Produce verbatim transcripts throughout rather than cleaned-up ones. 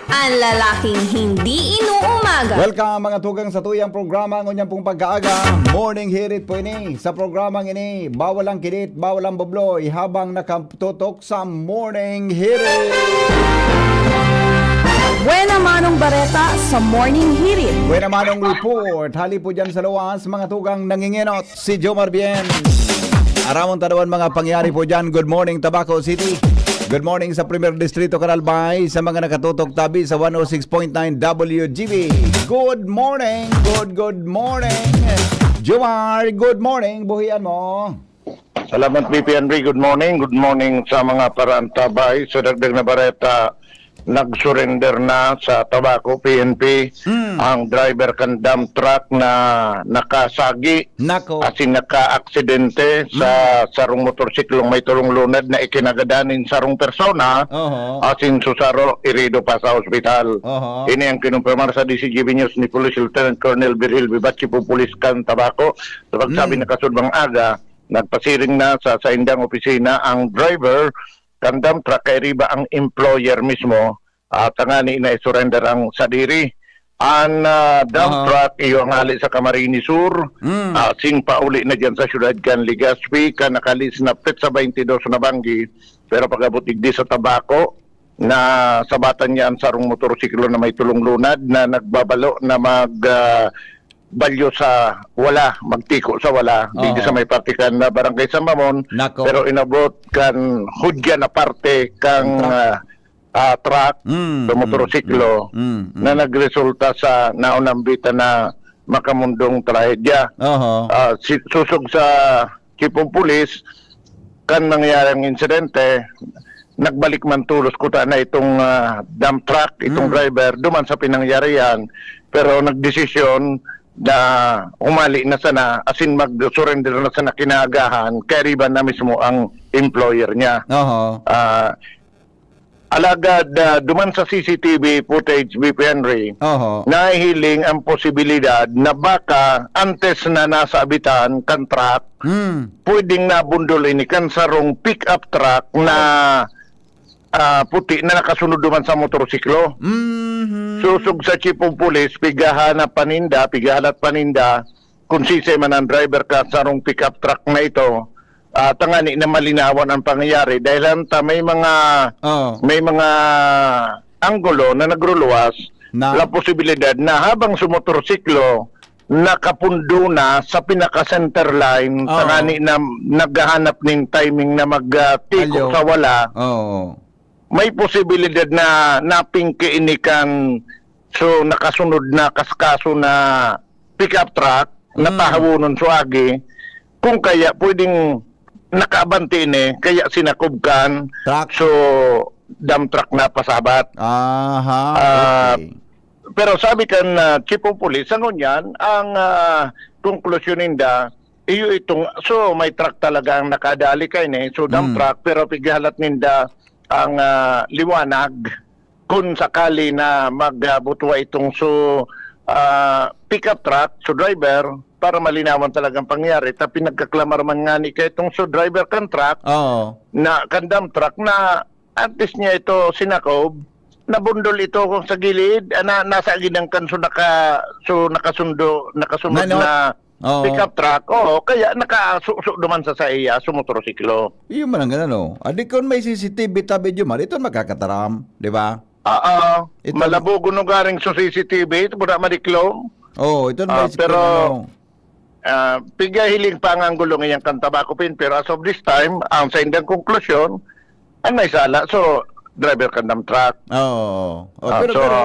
Ang lalaking hindi inuumaga. Welcome, mga tugang, sa tuyang programa ngunyan pong pagkaaga. Morning Hirit po ini. Sa programang ini, bawal ang kilit, bawal ang bobloy, habang nakatutok sa Morning Hirit. Buena manong bareta sa Morning Hirit. Buena manong report. Hali po dyan sa luwas, mga tugang nangingenot. Si Jomar Bien. Aramon tadawan mga pangyari po dyan. Good morning, Tabaco City. Good morning sa Primer Distrito, Caralbay. Sa mga nakatutok tabi sa one oh six point nine W G B. Good morning, good, good morning. Jomar, good morning. Buhian mo. Salamat, B P Henry. Good morning. Good morning sa mga paraantabay. Sa dagdag na bareta, nag-surrender na sa Tabaco P N P Hmm. ang driver kan dump truck na nakasagi Nako. asin nakaaksidente sa Hmm. sarong motorsiklong may tulong lunad na ikinagadan nin sarong persona Oho. asin susaro irido pa sa ospital. Oho. Ini ang kinumpirmar sa D C G B News ni Police Lieutenant Colonel Virgil Vivachi po, Pulis kan Tabaco. Sa pagsabi Hmm. na kasudbang aga, nagpasiring na sa saindang opisina ang driver kan dump truck, kairiba ang employer mismo, ah, tangani na i-surrender ang sadiri. An, ah, dump Aha. truck iyo ang hali sa Camarines Sur, Mm. ah, sing pauli na diyan sa siyudad kan Legazpi, kan nakalis na petsa twenty-dos na banggi, pero pag-abot digdi sa Tabaco, na sabatan niya ang sarong motorsiklo na may tulong lunad na nagbabalo na mag, ah, balyo sa wala, magtiko sa wala, digdi Oo. sa may parte kan na Barangay San Ramon, Nako. pero inabot kan hudya na parte kang, Ang truck. ah, ah, truck, Mm, sa mm, motorsiklo mm, mm, na mm. nagresulta sa naunambitan na makamundong trahedya. Oho. Ah, si, susog sa Chief of Police, kan nangyari ang insidente, nagbalik man tolos kuta na itong, ah, dump truck, itong Mm. driver, duman sa pinangyarihan. Pero nagdesisyon na humali na sana, asin mag-surrender na sana kinaagahan, kairiba na mismo ang employer niya. Oho. Ah, alagad, ah, duman sa C C T V footage, B P Henry, Oho. nahihiling ang posibilidad na baka antes na nasabitan kan truck, Hmm. pwedeng nabundol ini kan sarong pick-up truck na, ah, puti na nakasunod duman sa motorsiklo. Mhm. Susog sa Chief of Police, pighahanap pa ninda, pighahalat pa ninda kung sisay man ang driver kan sarong pick-up truck na ito, ah, tangani na malinawan ang pangyayari dahil hanta may mga, Oo. may mga anggulo na nagruluwas Na? la posibilidad na habang sumotorsiklo, nakapundo na sa pinaka-center line, Oo. tangani na naghahanap nin timing na mag, ah, tiko Alyo. sa wala. Oo. May posibilidad na napingki ini kan, so, nakasunod na kaskaso na pick-up truck, Mm. natahawonon so agi, kung kaya pwedeng nakaabante ini, kaya sinakob kan, Truck. so, dump truck na pasabat. Aha, Ah, okay. pero sabi kan, ah, Chief of Police, sa ngunyan, ang, ah, konklusyon ninda, iyo itong, so, may truck talaga ang nakadali kaini, so, dump Mm. truck, pero pighalat ninda ang, ah, liwanag kung sakali na magbutwa itong so, ah, pickup truck, so driver, para malinawan talagang pangyari. Ta pinagkaklamar man ngani kay itong so driver kan truck Oo. na, kan dump truck na antes niya ito sinakob, nabundol ito sa gilid, ah, na, nasa aginan kan so naka-, so nakasundo, nakasunod Nano? na Oo. pickup truck. Oo, kaya nakasuso duman sa saiya, so motorsiklo. Iyo man ang ganun, no? Adi kun may C C T V tabi, Jomar, ito makakataram, di ba? Oo. Ito Malabo guno garing sa C C T V, ito po na madiklom. Oo, ito na Ah, may pero, ano. ah, pigay hiling pa ang anggulo ngayang kan Tabaco Pin, pero as of this time, ang sa indang konklusyon, ang may sala, so, driver kan dump truck. Oo. Oh, Ah, pero, so, pero,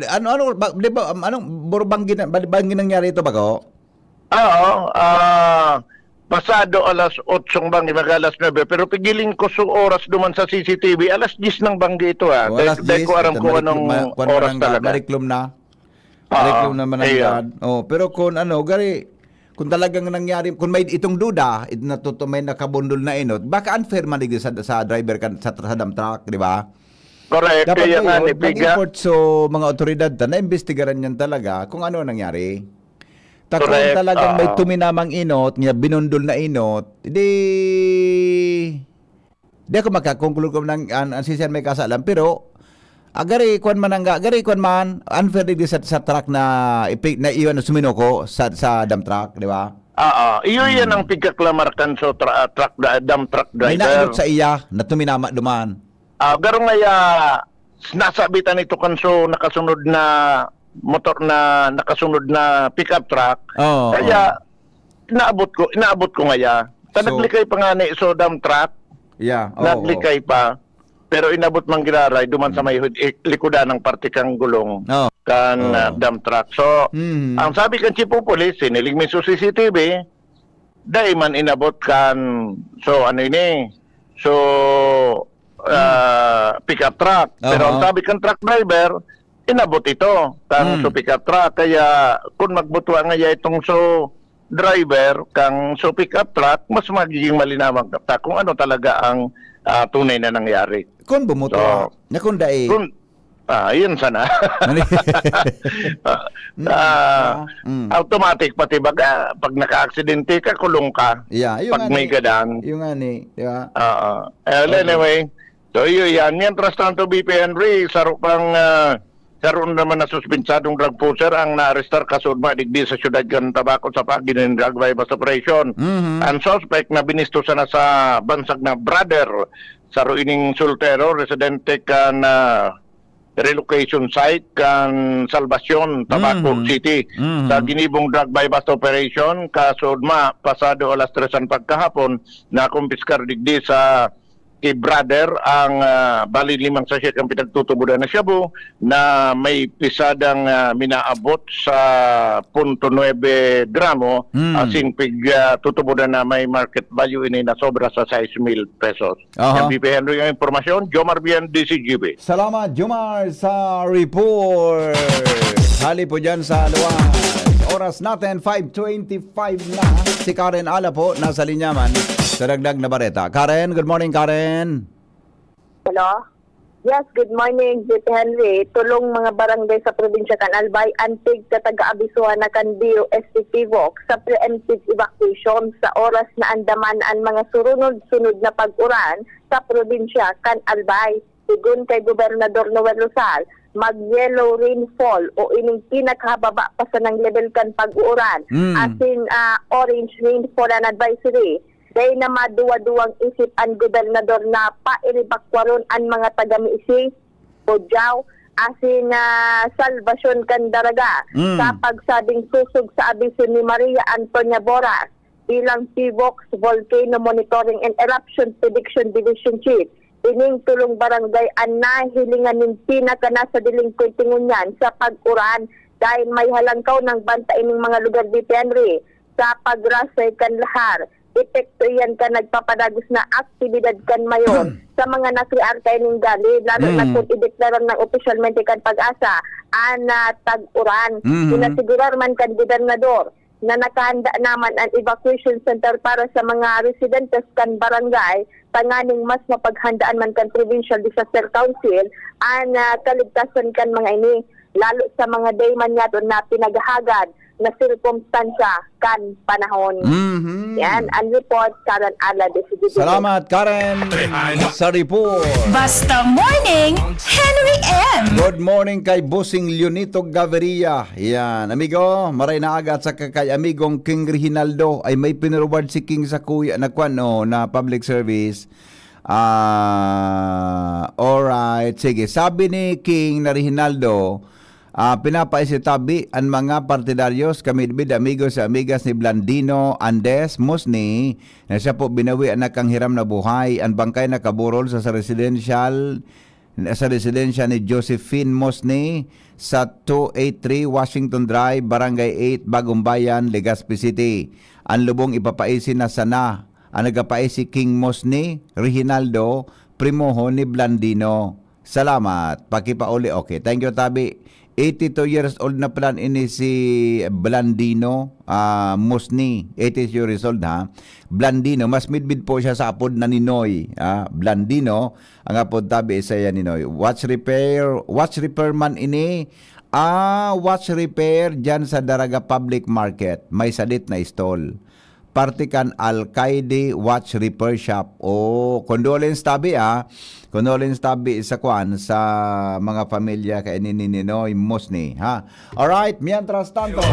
ano, ano, ba, di ba, um, anong, buro banggi na, ba, banggi nangyari ito, bago? Oo, ah, pasado alas otsong banggi, mag alas nuebe, pero pigiling ko sa oras duman sa C C T V, alas diyes ng banggi ito, ah. Oh, Dahil, alas dahil diyes, ko aram ito, kung marik-, anong ma-, kwan na oras lang, talaga. Mariklom na. Oo, Mariklom naman ang iyo. Dad. Oh, pero kung ano, gari, kung talagang nangyari, kung may itong duda, it-, natuto-, may nakabundol na inot, baka unfair man digdi sa, sa driver kan, sa, sa dump truck, di ba? Correct, Dapat kaya nga ngayon, ni Piga. mag-effort so mga otoridad ta, naimbestigaran yan talaga kung ano ang nangyari. Ta kung Correct, talagang may oo. tuminamang inot, nga binundol na inot, di, di ako makakonklude kung nang, an, an siya may kasalan. Pero, Ah, gari kwan man ang ga-, gari kwan man, unfair digdi sa, sa truck na ipi-, na iyon na suminuko sa, sa dump truck, di ba? Oo, iyo yan ang pigkaklamar kan so tra-, truck da-, dump truck May driver. nainot sa iya na tuminama duman. Ah, garo ngaya, nasabitan ito kan so nakasunod na motor na nakasunod na pickup truck. Oo, Kaya, oo. inaabot ko, inaabot ko ngaya. Ta So naglikay pa nga ni so dump truck, Yeah, oo, oo. naglikay pa. Pero inabot man giraray duman sa Mm. may hud-, ik-, likodan ng parte kang gulong Oo. kan, Oo. ah, dump truck. So, Mm. ang sabi kan Chief of Police, siniling mi so C C T V, dai man inabot kan, so, ano ini? So, Mm. ah, pickup truck. Pero ang Aha. sabi kan truck driver, inabot ito kan Mm. so pickup truck. Kaya, kung magbutwa ngaya itong so driver kang so pickup truck, mas magiging malinawan ta kung ano talaga ang, ah, tunay na nangyari. Kung bumutwa, So, na kung dai. kung, ah, yun sana. Ano y-, Ah, Mm, ah, ah, mm. automatic pati baga, pag naka-aksidente ka, kulong ka. Yeah, yung Pag nga may ni, gadan. yung nga ni, di ba? Oo. Eh, Okay. anyway, so, iyo yan. Mientras tanto, B P Henry, saro pang, ah, saro naman na suspinsadong drug pusher ang naarestar kasudma digdi sa siyudad kan Tabaco sa paagi nin drug buy-bust operation. Mhm. Ang suspect na binisto sana sa bansag na brother, saro ining soltero, residente kan, ah, relocation site kan Salvacion, Tabaco Mhm. City. Mhm. Sa ginibong drug buy-bust operation, kasudma, pasado alas tres an pagkahapon, nakumpiskar digdi sa ki brother ang, ah, bali limang sachet ang pinagtutubodan na shabu na may pisadang, ah, minaabot sa punto nuebe gramo, Mm. asin pig, ah, tutubodan na may market value ini na sobra sa sais mil pesos. Aha. Yan, B P Henry ang impormasyon. Jomar Bien, D C G B. Salamat, Jomar, sa report. Hali po dyan sa luwas. Oras natin, five twenty-five na. Si Karen Ala po, nasa linya man sa dagdag na bareta. Karen, good morning, Karen. Hello? Yes, good morning, Jeff Henry. Tulong mga barangay sa probinsya kan Albay, antig sa taga-abisuhan na kan D O S T T V O C sa preemptive evacuation sa oras na andaman an mga surunod-sunod na pag-uran sa probinsya kan Albay. Sigon kay Gobernador Noel Rosal, mag-yellow rainfall o ining pinakahababa pa sanang level kan pag-uuran, Mm. as in, ah, orange rainfall an advisory. Dai na maduwa-duwang isip an gobernador na pairibakwaron an mga taga Miisi, Codiao, asin, ah, Salvacion kan Daraga Mm. sa pagsabing sosog sa abiso ni Maria Antonia Boras bilang T V O C Volcano Monitoring and Eruption Prediction Division Chief. Ining tulong barangay an nahilingan nin pinaka nasa delinkwente ngunyan sa pag-uran dahil may halangkaw nang banta ining mga lugar, B P Henry, sa pagrasay kan lahar. Epekto iyan kan nagpapadagos na aktibidad kan mayon sa mga nakriar kaining gali, lalo na Mm. kung ideklara ng opisyalmente kan PAGASA an, ah, tag-uran. Mhm. Inasigurar man kan gobernador na nakahanda naman an evacuation center para sa mga residentes kan barangay, tanganing mas mapaghandaan man kan Provincial Disaster Council an, ah, kaligtasan kan mga ini, lalo sa mga dayman niyato na pinaghahagad na sirkumstansya kan panahon. Mhm. Yan ang report, Karen Ala de Sigidigo. Salamat, Karen, sa report. Basta Morning, Henry M. Good morning kay Bossing Leonito Gaviria. Yan, amigo, maray na aga at saka kay amigong King Reginaldo ay may pinurward si King sa kuya na kwan, oh, na public service. Ah, alright. Sige, sabi ni King na Reginaldo, ah, pinapaisi tabi an mga partidaryos, kamidbid, amigos sa amigas ni Blandino Andes Musni, na siya po binawi anak kang hiram na buhay. An bangkay nakaburol sa, sa residential, sa residensya ni Josephine Musni sa two eight three Washington Drive, Barangay eight, Bagumbayan, Legazpi City. An lubong ipapaisi na sana. An nagkapaisi si King Musni Reginaldo, primoho ni Blandino. Salamat. Pakipauli. Okay. Thank you, tabi. Eighty-two years old na pala ini si Blandino, ah, Musni. Eighty-two years old, ha? Blandino. Mas midbid po siya sa apod na Ninoy. Ah, Blandino. Ang apod tabi isa yan, Ninoy. Watch repair. Watch repair man ini. Ah, watch repair dyan sa Daraga Public Market. May sadit na stall. parte kan Alkaide Watch Repair Shop. Oh, condolence tabi, ah. Condolence tabi sa kwan, sa mga pamilya kay ni Ninoy Mosni, ha? Alright, mientras tanto,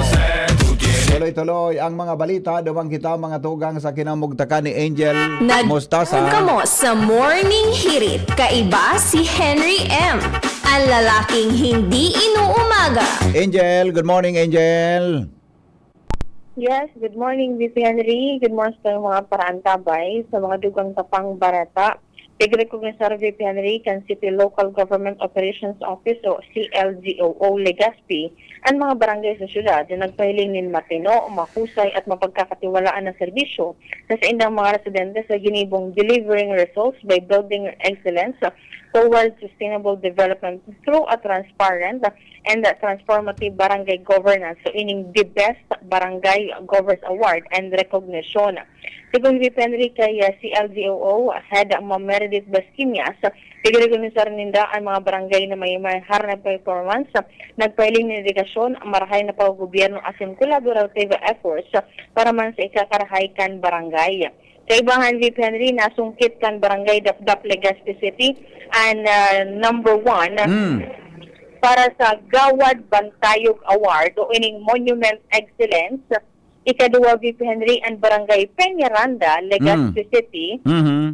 tuloy-tuloy ang mga balita. Duman kita, mga tugang, sa kinamugtakan ni Angel Nag- Mostasa. Kamo sa Morning Hirit, kaiba si Henry M, ang lalaking hindi inuumaga. Angel, good morning, Angel. Yes, good morning, V P Henry. Good morning sa mga paraantabay, sa mga dugang tapang barata. Pigrekognisa, V P Henry, kan City Local Government Operations Office o C L G O O Legazpi, an mga barangay sa syudad na nagpahiling nin matino, mahusay at mapagkakatiwalaan na serbisyo sa saindang mga residente sa ginibong delivering results by building excellence towards sustainable development through a transparent and transformative barangay governance. So, ining the best barangay governance award and recognition. Segun V P Henry kay, ah, C L G O O Head Ma'am Meredith Basquiñas, pigrekonoser ninda an mga barangay na may, may harap na performance, nagpahiling nin dedikasyon, marahay na paggobyerno asin collaborative efforts para man sa ikakarahay kan barangay. Kaibahan, V P Henry, nasungkit kan Barangay Dapdap, Legazpi City, an, ah, number one Mm. para sa Gawad Bantayog Award o ining Monument Excellence. Ikaduwa, V P Henry, an Barangay Peñaranda, Legazpi Mm. City. Mhm.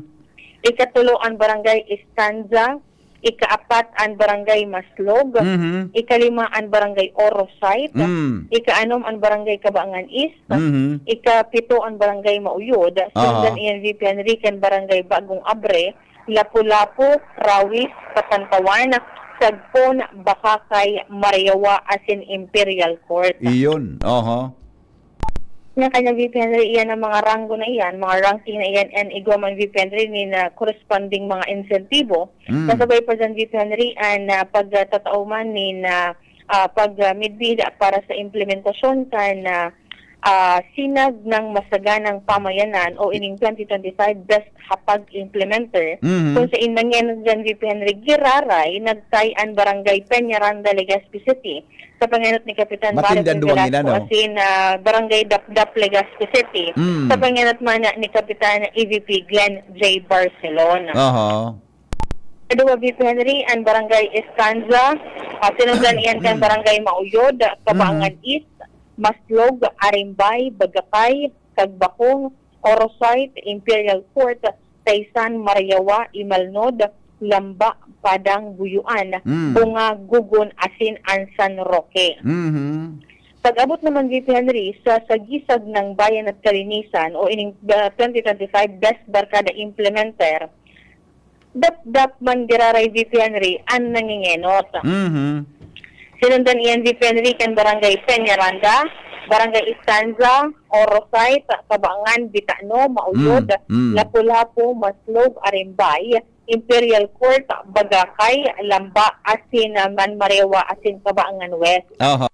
Ikatulo, an Barangay Estanza. Ikaapat, an Barangay Maslog. Mhm. Ikalima, an Barangay Oro Site. Mm. Ikaanom, an Barangay Kabaangan East. Mhm. Ikapito, an Barangay Mauyod. Aha. Sundan iyan, V P Henry, kan Barangay Bagong Abre, Lapu-Lapu, Rawis, Katantawan, Sagpon, Bakakay, Mariawa, asin Imperial Court. Iyon, aha. Nga kanya, V P Henry, iyan ang mga ranggo na iyan, mga ranking na iyan, and igwa man, V P Henry, nin, ah, corresponding mga insentibo. Mm. Kasabay pa dyan, V P Henry, an, ah, pagtatao man nin, ah, ah, pag, ah, midbid para sa implementasyon kan, ah, ah, sinag ng masaganang pamayanan o ining twenty twenty-five Best Hapag Implementer, Mhm. kung sa inangen dyan, V P Henry, giraray, nagtay an Barangay Peñaranda, Legazpi City, sa pangenot ni Kapitan Matindan Mario duwang Velasco, ina, no? asin, ah, Barangay Dapdap, Legazpi City, Mm. sa pangenot man ni Kapitan E V P Glenn J Barcelon. Aha. Kaduwa, V P Henry, an Barangay Estanza, ah, sinundan iyan kan Barangay Mauyod, Kabaangan Mm. East, Maslog, Arimbay, Bagakay, Kagbakong, Orosite, Imperial Court, Taysan, Mariawa, Imalnod, Lamba, Padang, Buyuan, Mm. Bunga, Gugon, asin an San Roque. Mhm. Pag-abot naman, V P Henry, sa sagisag ng bayan at kalinisan o ining, uh, twenty twenty-five Best Barkada Implementer, dapdap man giraray, V P Henry, an nangengenot. Mhm. Sinundan iyan, V P Henry, kan Barangay Peñaranda, Barangay Estanza, Orosite, Kabaangan, Bitano, Mauyod, Mm, mm. Lapu-Lapu, Maslog, Arimbay, Imperial Court, Bagakay, Lamba, asin, ah, Manmarewa, asin Kabaangan West. Aha.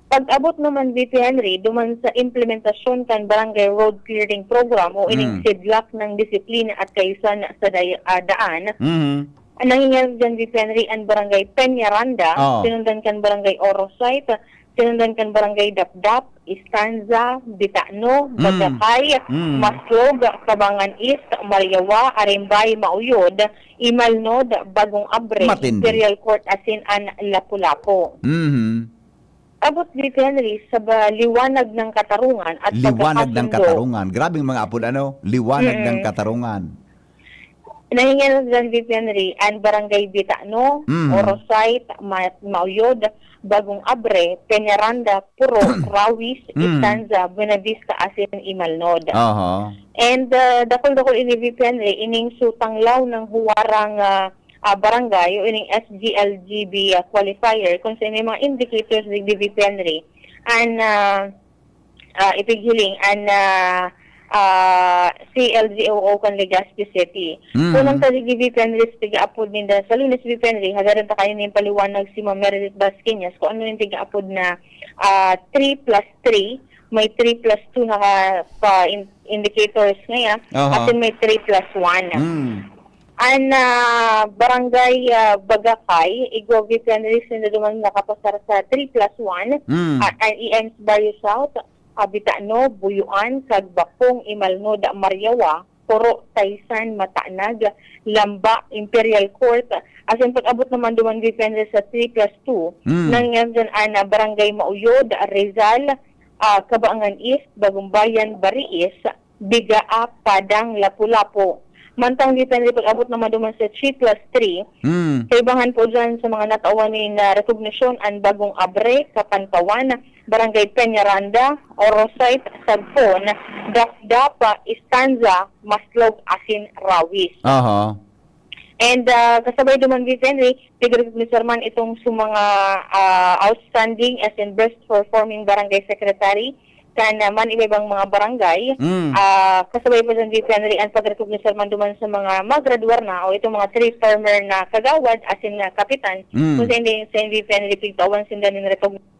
Pag-abot naman, V P Henry, duman sa implementasyon kan Barangay Road Clearing Program o ining Mm. sidlak ng disiplina at kaayusan sa day-, ah, daan, Mhm. ang nangyayari dyan, V P Henry, ang Barangay Peñaranda, Oo. sinundan kan Barangay Orosite, sinundan kan Barangay Dapdap, Estanza, Bitano, Mm. Bagakay, Mm. Maslog, Kabangan East, Mariawa, Arimbay, Mauyod, Imalnod, Bagong Abre, Matindi. Imperial Court, asin an Lapu-Lapu. Mhm. Abot ni Henry sa ba-, liwanag ng katarungan at Liwanag ng pagkakasundo. Katarungan. Grabeng mga apod, ano? Liwanag ng Mm-mm. katarungan. Nahingan ng John V. Henry, ang Barangay Bitano, Mm. Orosite, Ma-, Mauyod, Bagong Abre, Peñaranda, Puro, Rawis, Mm. Estanza, Buenavista, asin Imalnod. Aha. And, ah, dakul-dakul ini, V P Henry, ining sutanglaw ng huwarang, ah, ah, barangay o ining S G L G B, ah, qualifier, kung sa ining mga indicators digdi, V P Henry, an, ah, ah, ipighiling an, ah, ah, C L G O O kan Legazpi City. Mm. Unang ta digdi, V P Henry, sa tiga-apod ninda sa Lunes, V P Henry, hagaran ta kayo nin paliwanag si Ma'am Meredith Basquinas kung ano yung tiga-apod na, ah, three plus three, may three plus two na ka-, pa in-, indicators ngayon, Aha. asin may three plus one. Mm. An, ah, Barangay, ah, Bagakay, igwa, V P Henry, sinda duman nakapasar sa three plus one, Mm. ah, an E M's Barrio South, Abitano, Buyuan, kag Bapong, Imalnod, Mariawa, Poro, Taysan, Matanag, Lamba, Imperial Court, asin pag-abot naman duman depende sa three plus two, Mm. nangyayon an, ah, Barangay Mauyod, Rizal, ah, Cabangan East, Bagumbayan, Bariis, Bigaa, Padang, Lapu-Lapu. Mantang depende pag-abot naman duman sa three plus three, Mm. kaibahan po dyan sa mga natawan ni na rekognisyon an Bagong Abre, Kapantawan, Barangay Peñaranda, Orosite, Sagpon, Dapdapa, Estanza, Maslog, asin Rawis. Aha. And, ah, kasabay duman, Vic Henry, pigrecognizar man itong sa mga, ah, outstanding as in best performing barangay secretary kan, ah, man iba-ibang mga barangay. Mm. Ah, kasabay pa dyan, Vic Henry, ang pagrecognizar man duman sa mga magradwar na o itong mga three-termer na kagawad, as in, ah, kapitan, Mm. kung sa hindi, sa hindi, Vic Henry, pigtawan sinda nin recognition.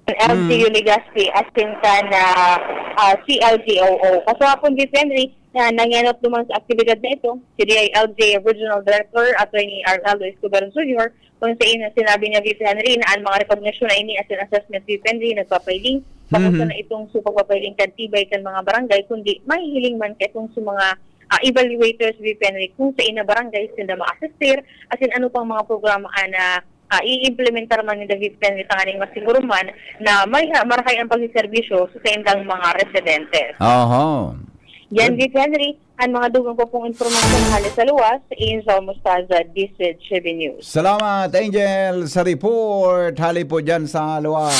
L G U Mm. Legazpi, asin kan, ah, ah, C L G O O. Kasapon, Vic Henry, na nangenot duman sa aktibidad na ito, si D I L G Regional Director Attorney Arnaldo Escobar Junior, kung sa ina sinabi niya, Vic Henry, na ang mga rekognasyon na ini asin assessment, Vic Henry, nagpapailing, bako Mhm. sana itong sa pagpapailing kan tibay kan mga barangay, kundi mahihiling man kaitong sa mga, ah, evaluators, Vic Henry, kung sa ina barangay sila ma-assistir, asin ano pang mga programa na ah, i-implementar man ni David Penn tanganing masiguro man na may ha-, marahay ang pagseserbisyo sa saindang mga residente. Oho. Yan, Good. Vic Henry, ang mga dugang pa pong impormasyon hali sa luwas, Angel Mostaza, D Z G B News. Salamat, Angel, sa report. Hali po dyan sa luwas.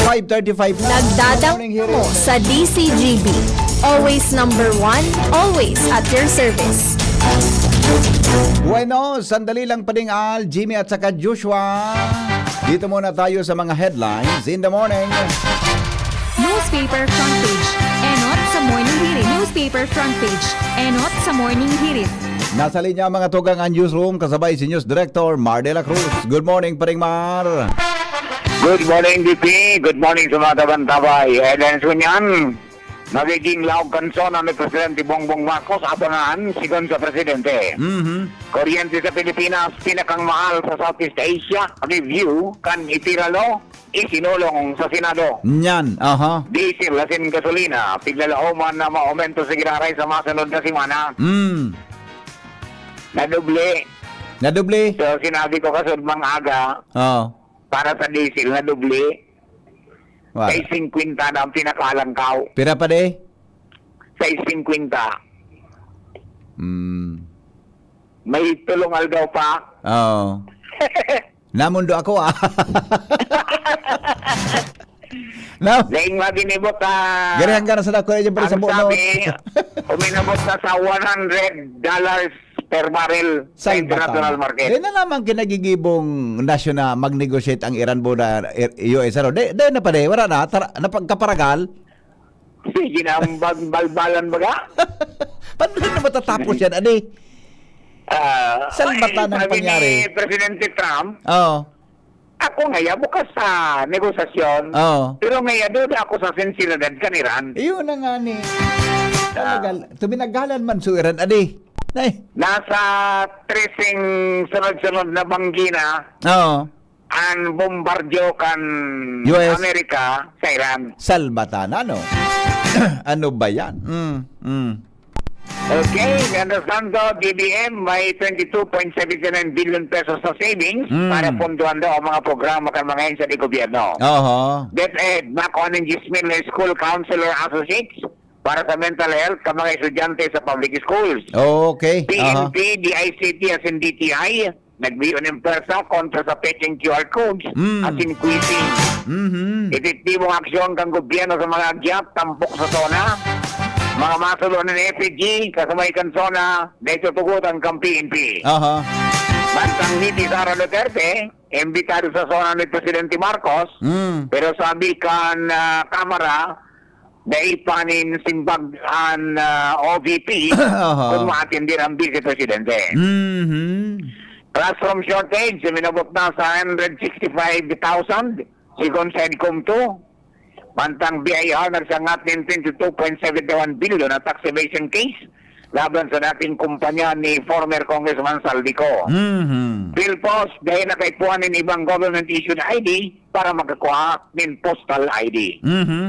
Five thirty-five na. Morning, Nagdadamo Hiri. Sa D C G B. Always number one, always at your service. Bueno, sandali lang, Pading Al, Jimmy at saka Joshua. Dito muna tayo sa mga headlines in the morning. Newspaper front page. Enot sa Morning Hirit. Newspaper front page. Enot sa Morning Hirit. Nasa linya ang mga tugang ang newsroom kasabay si News Director Mar de la Cruz. Good morning, Pading Mar. Good morning, D P. Good morning sa mga tabang-tabay. Headlines ko niyan. Magiging laog kan SONA ni Presidente Bongbong Marcos, abangan, sigon sa Presidente. Mhm. Kuryente sa Pilipinas, pinakang mahal sa Southeast Asia, review kan ITERA Law, isinulong sa Senado. Nyan, aha. Diesel asin gasolina, piglalaoman na maaumento sa giraray sa masunod na semana. Mm. Nadoble. Nadoble? So, sinabi ko kasunod mga aga, Oo. para sa diesel, nadoble. Wala. Sais singkwenta na ang pinakalangkaw. Pira pa di? Sais singkwenta. Hmm. May tulong aldaw pa. Oo. Namundo ako, ah. No? Laing maginibot, ah, Garihan ka na sa dako, eh, ang siyempre, sa buo, no? Sabi, uminabot na sa one hundred dollars per barrel sa Salba international tama. Market. Di na lamang kinagigibong nasyon na mag-negotiate ang Iran, Buda, U S, ano? Di, di na pa, di. Wala na. Tara, napagkaparagal. Sige na, ang bag-, balbalan baga. Paano na matatapos yan, adi? Ah, Saan ba ay, ta nang sabi pangyari? Ni Presidente Trump, Oo. "Ako ngaya bukas sa negosasyon, Oo. pero ngaya duda ako sa sinseridad kan Iran." Iyon na nga ni. Ah. Talaga, tuminagalan man sa Iran, adi. Nay. Nasa treseng sunod-sunod na banggi na Oo. ang bombardyo kan U S. Amerika sa Iran. Salbatan, ano? Ano ba yan? Mm, mm. Okay, mientras tanto, D B M may twenty two point seven nine billion pesos na savings Mm. para punduhan daw ang mga programa kan mga ahensya de gobyerno. Oho. DepEd, makuha nin diyes mil na school counselor associates para sa mental health kan mga estudyante sa public schools. Okay. Aha. P N P, D I C T, asin D T I, nagbiyo nin pwersa kontra sa peking Q R codes Mm. asin quizzing. Mhm. Epektibong aksyon kan gobyerno sa mga agyat tampok sa SONA. Mga masulo nin F E G, kasabay kan SONA, dahil tutugutan kan P N P. Aha. Mantang ni Sara Duterte, imbitado sa SONA ni Presidente Marcos, Mm. pero sabi kan, ah, Kamara, dai pa nin simbag an, ah, O V P Aha. kung maatendihan ang Vice Presidente. Mhm. Classroom shortage, minabot na sa hundred sixty-five thousand, sigon sa EDCOM two. Mantang B I R nagsangat nin twenty-two point seven one billion na tax evasion case laban sa dating kumpanya ni former Congressman Saldico. Mhm. Philpost, dai na kaipuhan nin ibang government-issued I D para makakua nin postal I D. Mhm.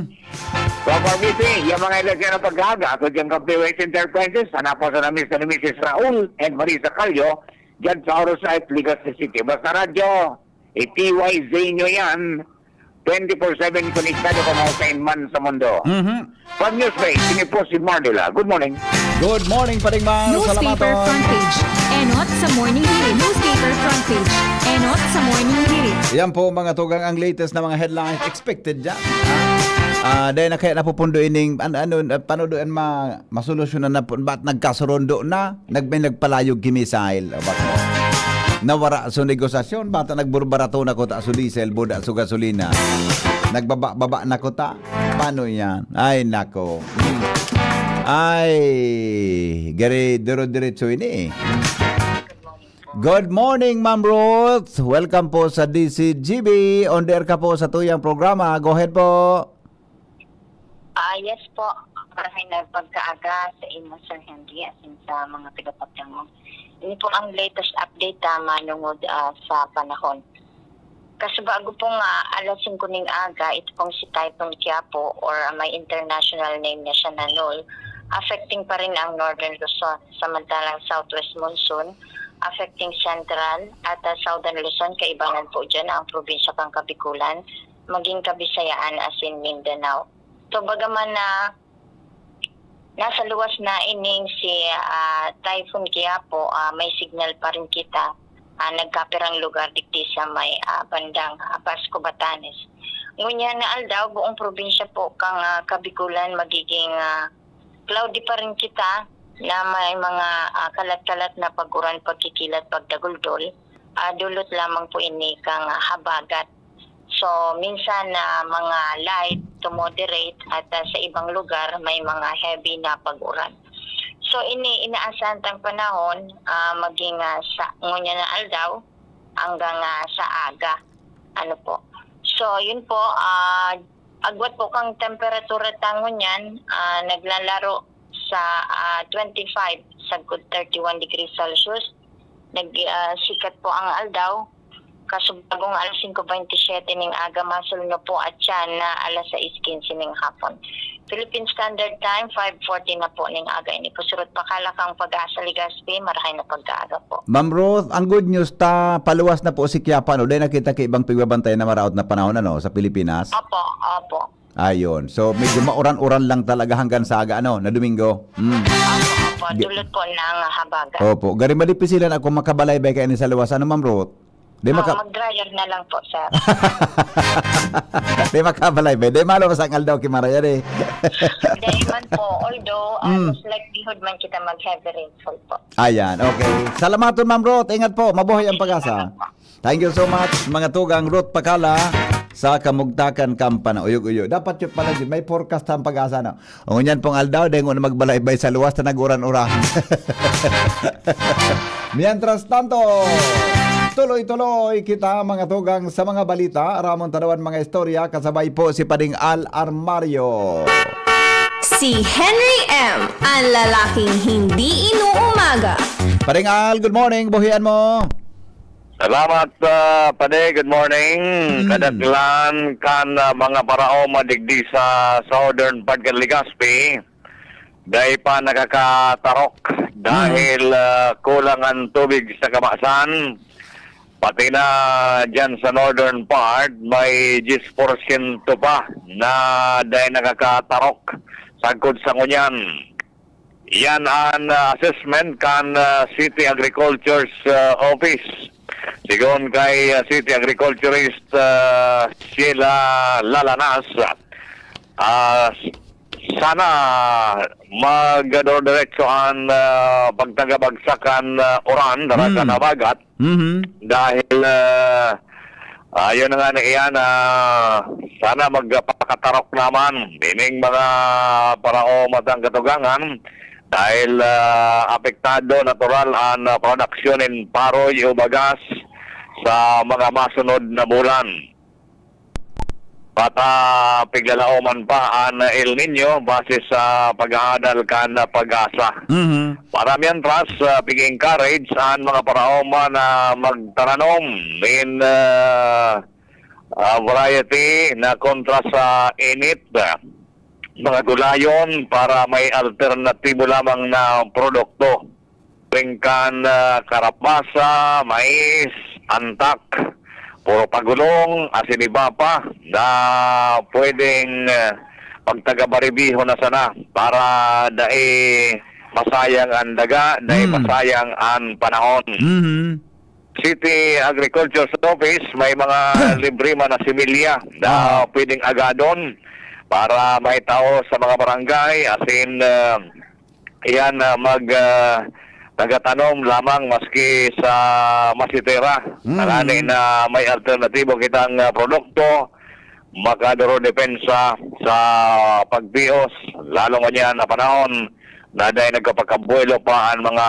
So, for me, si, yung mga eleksyon na pag-aaga, ako dyan kang P Y S Enterprises, hanapon sa namis na ni Misis Raul and Marisa Callo, dyan sa Orosite, Legazpi City. Basta radyo, i-T Y Z nyo yan, twenty-four seven konektado ka mahusain man sa mundo. Mhm. Pag Newsbreak, ini po si Marnila. Good morning. Good morning, Paring Mar. Newspaper Salamaton. Front page. Enot sa Morning Hirit. Newspaper front page. Enot sa Morning Hirit. Yan po, mga tugang, ang latest na mga headlines expected dyan. Ha? Ah, dahil na kaya napupundo ining, an-, ano, paano doon ma-, masolusyonan na po, ba't nagkasurundo na? Nag-, may nagpalayog ki missile. O, bako. Nawara so negosasyon, bata nagburbarato na kuta so diesel, buda so gasolina. Nagbaba-baba na kuta. Paano yan? Ay, nako. Hmm. Ay, gari, duro-diretso ini eh. Good morning, Ma'am Ruth. Welcome po sa D C G B. On the air ka po sa tuyang programa. Go ahead po. Ah, yes po. Maray na pagkaaga sa imo, Sir Henry, asin sa mga tagapakinig. Ini po ang latest update, ah, manungod, ah, sa panahon. Kasubago po nga alas singko ning aga, ito pong si Typhoon Kiapo or, ah, may international name na siya na Nol, affecting pa rin ang Northern Luzon. Samantalang southwest monsoon, affecting central at, ah, southern Luzon, kaibanan po dyan ang probinsya kang Kabikulan, maging Kabisayaan asin Mindanao. So, bagaman na nasa luwas na ining si, ah, Typhoon Kiapo, ah, may signal pa rin kita, ah, nagkapirang lugar digdi sa may, ah, bandang, ah, Pasco, Batanes. Ngunyan na aldaw, buong probinsya po kang, ah, Kabikulan magiging, ah, cloudy pa rin kita na may mga, ah, kalat-kalat na pag-uran, pagkikilat, pagdaguldol. Ah, dulot lamang po ini kang, ah, habagat. So, minsan na mga light to moderate at, ah, sa ibang lugar may mga heavy na pag-uran. So, ini inaasahan tang panahon, ah, maging, ah, sa ngunyan na aldaw hanggang, ah, sa aga. Ano po? So, yun po, ah, agwat po kang temperatura ta ngunyan, ah, naglalaro sa, ah, twenty-five sagkod thirty-one degrees Celsius. Nag, ah, sikat po ang aldaw. Kasubagong alas singko bente siyete ning aga, masulno po at siya na alas sais quince ning hapon. Philippine Standard Time, five forty na po ning aga. Ini po surot pakala kang Pag-asa, Legazpi. Marahay na pagkaaga po. Ma'am Ruth, ang good news ta, paluwas na po si Quiapo, ano? Dahil nakita ki ibang pigbabantayan na maraot na panahon, ano, sa Pilipinas? Opo, opo. Ayun. So, medyo mauran-uran lang talaga hanggang sa aga, ano, na Domingo. Mm. Opo, opo. Ga- Dulot po ng habagat. Opo. Gari madipisilan ako makabalaybay kayo ni sa luwas. Ano, Ma'am Ruth? Di Ah, maka- mag-dryer na lang po, sir. Di makabalaybay. Di maluwas ang aldaw, Kimara, yan eh. Dahil man po, although, ah, Mm. most likelihood man kita mag-heavy rainfall po. Ayan, okay. Salamaton, Ma'am Ruth. Ingat po. Mabuhay ang Pag-asa. Thank you so much, mga tugang Ruth Pakala, sa Kamugtakan, Kampana. Uyog-uyo. Dapat yun pala yun. May forecast ang Pag-asa, no? O ngunyan pong aldaw, dahil na magbalaybay sa luwas na nag-uran-uran. Mientras tanto, tuloy-tuloy kita, mga tugang, sa mga balita. Ramon Tanawan, mga istorya, kasabay po si Pading Al Armario. Si Henry M, ang lalaking hindi inuumaga. Pading Al, good morning. Buhian mo. Salamat, ah, Pade. Good morning. Mm. Kadaklan kan, ah, mga paraoma digdi sa southern part kan Legazpi, dai pa nakakatarok Mm. dahil, ah, kulang ang tubig sa kabasan. Pati na dyan sa northern part, may diyes porsyento pa na dai nakakatarok sagkod sa ngunyan. Yan ang, ah, assessment kan, ah, City Agriculture's, ah, Office. Sigon kay, ah, City Agriculturist, ah, Sheila Lalanas, ah, s-, sana magdoro-diretso ang, ah, pagtagabagsakan, ah, uran, daragan Mhm. habagat. Mhm. Dahil, ah, ah, yun na nga na iyan, ah, sana magpakatarok naman ining mga paraoma tang katugangan dahil, ah, apektado natural ang, ah, produksyon nin paroy o bagas sa mga masunod na bulan. Pata piglalaoman pa an El Niño base sa pag-aadal kan PAGASA. Mhm. Para mientras, ah, pig-encourage an mga paraoma na magtaranom nin, ah, ah, variety na kontra sa init, ah, mga gulayon para may alternatibo lamang na produkto. Pingkan, ah, karabasa, mais, antak, puro pagulong, asin iba pa na pwedeng, ah, pagtagabaribiho na sana para dai masayang an daga, dai Hmm. masayang an panahon. Mhm. City Agriculture's Office, may mga libre man na similya na Ah. pwedeng agadon para maitao sa mga barangay, asin, ah, iyan, ah, mag, ah, nagatanom lamang maski sa masitera. Mm. Tanganing na may alternatibo kitang, ah, produkto, makadorodepensa sa pagbios, lalo ngunyan na panahon na dai nagkapakabuelo pa an mga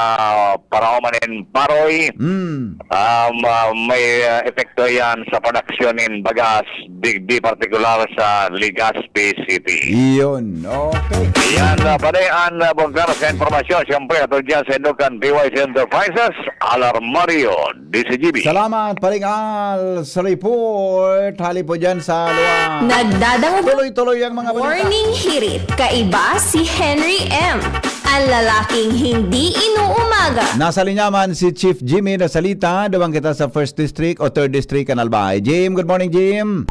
paraoma nin paroy. Mm. Um, ah, may, ah, epekto yan sa produksyon nin bagas, digdi partikular sa Legazpi City. Iyon, okay. Yan, ah, pare, an, ah, bungkar sa impormasyon, siyempre, ato dyan sa Indukan P Y C Enterprises, Alarmario, D C G B. Salamat, Paring Al, sa report. Hali po dyan sa luwa. Nagdadangog. Tuloy-tuloy ang mga balita. Morning Hirit, kaiba si Henry M. Ang lalaking hindi inuumaga. Nasa linya man si Chief Jimmy Nasalita. Duman kita sa First District o Third District kan Albay. Jim, good morning, Jim.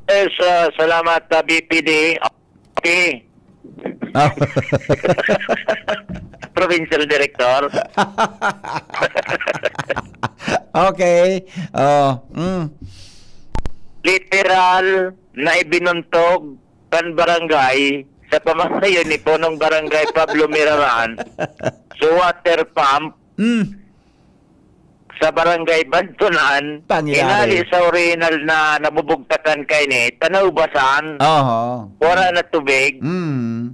Yes, ah, salamat, ah, B P D. Okay. Ah. Provincial Director. Okay. Oh, mm. Literal na ibinuntog kan barangay sa pamamayo ni Punong Barangay Pablo Miraran sa water pump Mm. sa Barangay Bantonan, Pangyayari. Inali sa orihinal na nabubugtakan kaini, tanaw basan, Oho. wala na tubig. Mm.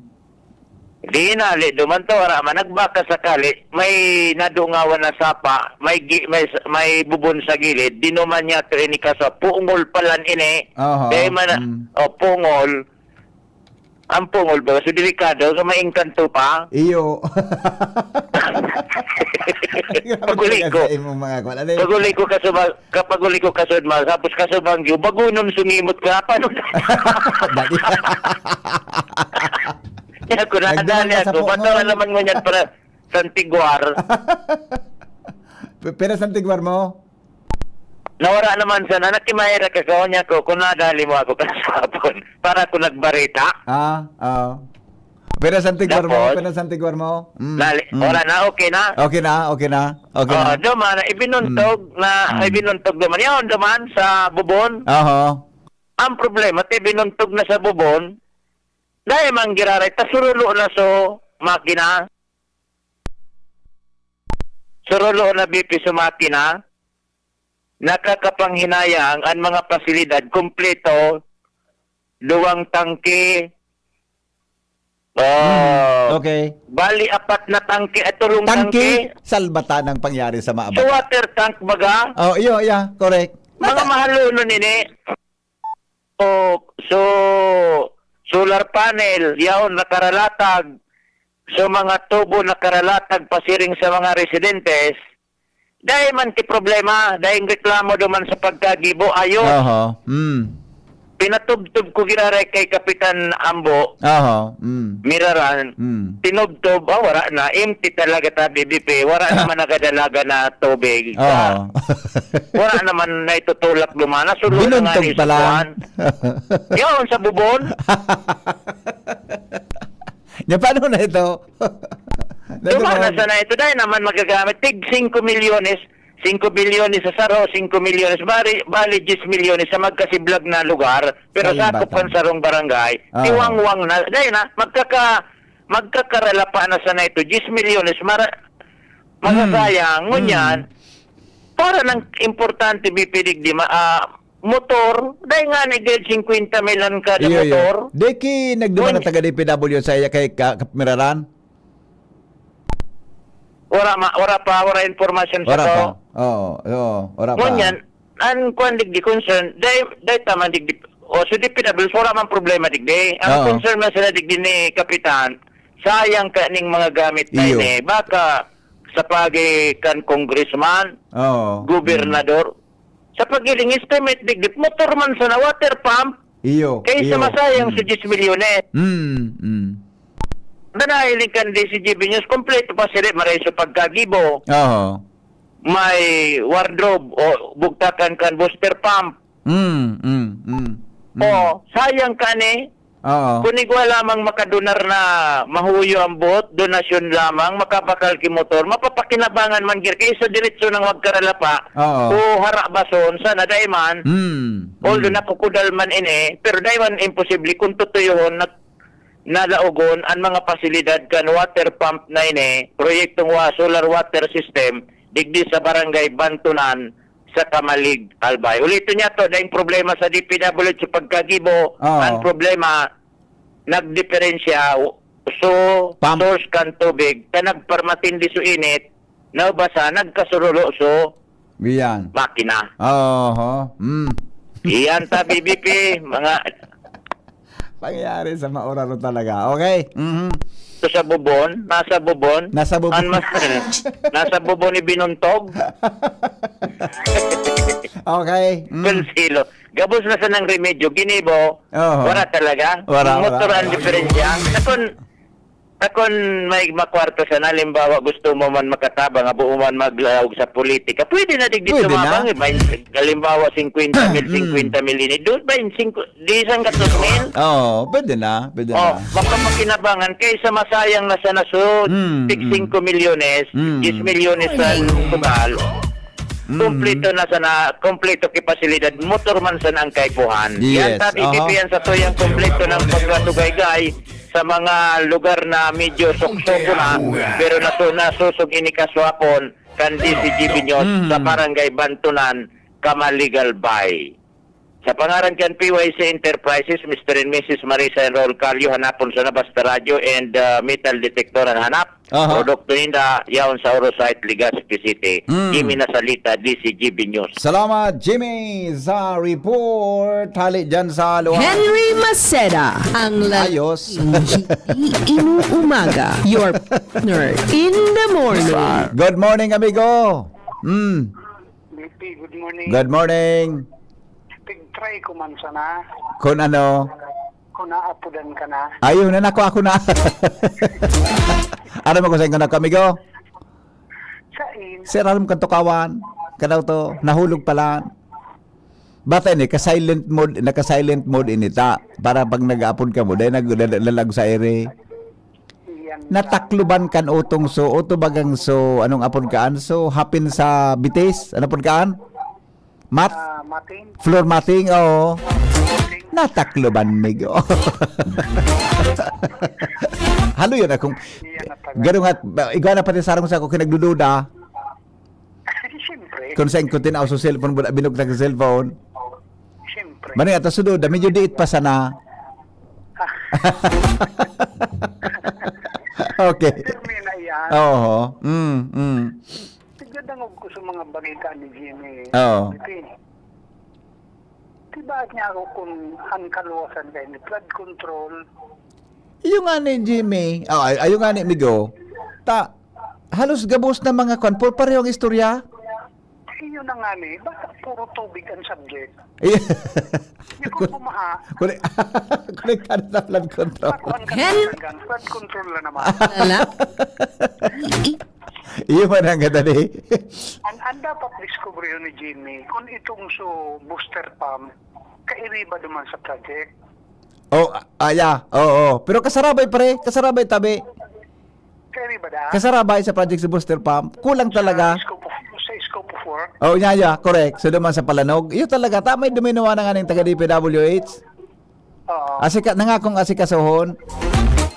Di inali, duman ta wala man, nagbaka sakali, may nadungawan na sapa, may gi-, may s-, may bubon sa gilid, dinuman niya to ini kaso, pungol palan ini. Oho. Kaya man, Mm. o, pungol, ang pungol ba? So, delikado, so, maengkanto pa. Iyo. Grabe Paguli talaga ko. sa imong mga kwan. Ano yun? Paguli ko, kaso ba, kapag uli ko, kaso ma-, tapos kaso bangyo, bagunon sumimot ka, paano? Dali. Kaya ko Nagduman nadali ka sa ako, pungol. Bato naman mo niyan para Santiguar. P-, pero Santiguar mo? Nawara naman sana, nakimaira ka sa niya ko, kung nadali mo ako kasapon, para ko nagbarita. Ah, oo. Pero Santiguar mo, Tapos? pero Santiguar mo? Mm, Dali, mm. wala na, okay na? Okay na, okay na, okay Oh, na. duman, ibinuntog Mm. na, Mm. ibinuntog duman. Yun, duman sa bubon. Oho. Ang problema, ti binuntog na sa bubon, dahil man giraray, ta surulo na so makina. Surulo na B P so makina. Nakakapanghinayang an mga pasilidad, kumpleto, duwang tangke, ah, Hmm, okay. bali, apat na tangke, at tulong Tangke, tangke. salbata ng pangyari sa mga So, bata. water tank, baga? Oh, iyo, iya, correct. Mga Mata- mahalonon ini. O, so, solar panel, yaon, nakaralatag. So, mga tubo, nakaralatag, pasiring sa mga residentes. Dai man ti problema, dai reklamo duman sa pagkagibo, ayo. Oho. Mm. Pinatubtob ko giraray kay Kapitan Ambo. Oho. Mm. Miraran. Mm. Tinubtob, ah, wala na. Empty talaga ta, B B P. Wala naman nagadalaga na tubig. Oho. Ah, wala naman na itutulak duman. Nasulo na nga Binuntog ni pa lang. Sukuan. Yun, sa bubon. Nya, paano na ito? Di ba, Nagkakaroon nasa na ito? Dahil naman magagamit. Tig singko milyones, singko bilyones sa saro, singko milyones, bali, bali, diyes milyones sa magkasiblag na lugar. Pero Sa sakop Limbatan. kan sarong barangay, Aha. tiwangwang na. Dahil na, magkaka-, magkakaralapa na sana ito. Diyes milyones, mara-, Hmm. masasayang. Ngunyan, Hmm. para ng importante, bipidig di ma-, ah, motor, dahil nga ni Ged, singkwenta mil ang kada Iyo, iyo. motor. Di ki nagduman na Ngun- taga D P W sa iya kay ka-, Kapmiraran? Wala ma-, wala pa, wala impormasyon sa Wala to. pa. Oo, oo, wala pa. Ngunyan, ang kwan digdi concern, dahil, dahil tama digdi, O, so, D P W, wala man problema digdi. Ang Oo. concern man sana digdi ni Kapitan, sayang kaning mga gamit na Iyo. ini. Baka sa pagi kan congressman, Oo. gobernador, sa paghiling estimate digdi, motor man sana, water pump, Iyo, kaysa iyo. masayang Mm. sa diyes milyones. Mm, mm. Dahil kan D C G B News, kompleto pa sila, maray sa pagkagibo. Oo. May wardrobe o bugtakan kan booster pump. Mm, mm, mm, mm. O, sayang ka ni. Oo. Kung igwa lamang makadonar na mahuyo ang buot, donasyon lamang, makabakal ki motor, mapapakinabangan man gir, kaysa diretso nang magkaralapa, Oo. o harabason, sana dai man. Mm, Although mm. nakukudal man ini, pero dai man imposible kung tutuyohon na nalaogon an mga pasilidad kan water pump na ini, proyektong wa-, solar water system, digdi sa Barangay Bantonan, sa Camalig, Albay. Uliton niya to, daing problema sa D P W H sa pagkagibo. Oo. Ang problema, nagdiperensya, so, Pump. source kan tubig, ta nagparmatindi so init, naubasa, nagkasurulo so Iyan. makina. Oho. Mm. Iyan ta, B B P, mga Pangyayari sa mauraro talaga. Okay. Mhm. Ito sa bubon, nasa bubon. Nasa bubon. An ma-, nasa bubon ni Binuntog. Okay. Mm. Konsilo. Gabos na sanang remedyo, ginibo, Oho. wala talaga. Wala, wala. Motor ang diferensya. Takon, takon may makwarta sana, halimbawa, gusto mo man makatabang, abo man maglaog sa politika, pwede na digdi Pwede na. tumabang, eh. May, halimbawa, singkwenta mil, Mm. singkwenta mil ini. Doon ba yung singko-, di isang gatos mil? Oo, pwede na, pwede Oh, na. mapapakinabangan kaysa masayang na sana so, Mm, tig mm. singko milyones, Mm. diyes milyones ang total. Mm. Kompleto na sana, kompleto ki pasilidad, motor man sana ang kaipuhan. Yan Yes, ta, aha. titipian sa tuyang kompleto ng pagkatugaygay sa mga lugar na medyo suksoko na, pero nasu-, nasusog ini kaswapon kan D C G B News Mm. sa Barangay Bantonan, Camalig, Albay. Sa pangaran kan P Y C Enterprises, Mister and Missus Marisa and Raul Calio, hanapon sana Basta Radyo and, ah, metal detector ang hanap. Aha. Produkto ninda, yaon sa Oro Site, Legazpi City. Mm. Jimmy Nasalita, D C G B News. Salamat, Jimmy, sa report. Hali dyan sa luha. Henry Maceda, ang Ayos. lalaking hindi inuumaga. Your partner in the morning. Good morning, amigo. Mm. B P, good morning. Good morning. Tig-try ko man sana. Kun ano? Kung naapodan ka na. Ayun na, nako, ako na. Aram mo kung saan ko nako, amigo? Sain? Sir, aram kang tukawan. Kadaw to, nahulog pala. Bata ini, ka-silent mode, naka-silent mode ini ta. Para pag nag-aapod ka mo, dahil nag-, nag-, lalag sa ere. Yan lang. Natakloban kan utong so, uto bagang so, anong apod kaan? So, hapin sa bitis? Ano apod kaan? Mat? Ah, mating. Floor matting, oo. Mating. Natakloban, migo. Halo yun akong, Yan ang tagal. Garo nga, igwa na pati sarong sa ako kinagdududa. Siyempre. Kung saan ko tinaw sa cellphone, wala binuktak sa cellphone. Siyempre. Mani, ato sa duda, medyo diit pa sana. Ah. Okay. Pirmi na yan. Oo. Mm, mm. Tigadangog ko sa mga balita ni Jimmy. Oo. Ito eh. Di ba niya ako kung ang kaluwasan kayo ni flood control? Iyo nga ni Jimmy. Oh, ay, ayo nga ni Migo. Ta, halos gabos na mga kwan. Por pareho ang istorya. Iyo na nga ni. Basta puro tubig ang subject. Iya. Hindi ko bumaha. Kone-, konektado sa flood control. Pakuan ka Hen- na talaga. Flood control na naman. Lala? Iyo man ang kadali. Ang, ang dapat discovery ni Jimmy, kung itong so booster pump, kairiba naman sa project. Oh, ah, ah, yeah. Oo, oo. Pero kasarabay, pre. Kasarabay, tabi. Kairiba da? Kasarabay sa project sa booster pump. Kulang talaga. Sa scope of, sa scope of work. Oh, yeah, yeah. Correct. So, duman sa Palanog. Iyo talaga. Tama yung duminuwa na nga ng taga D P W H. Oo. Asika, nangakong asikasohon.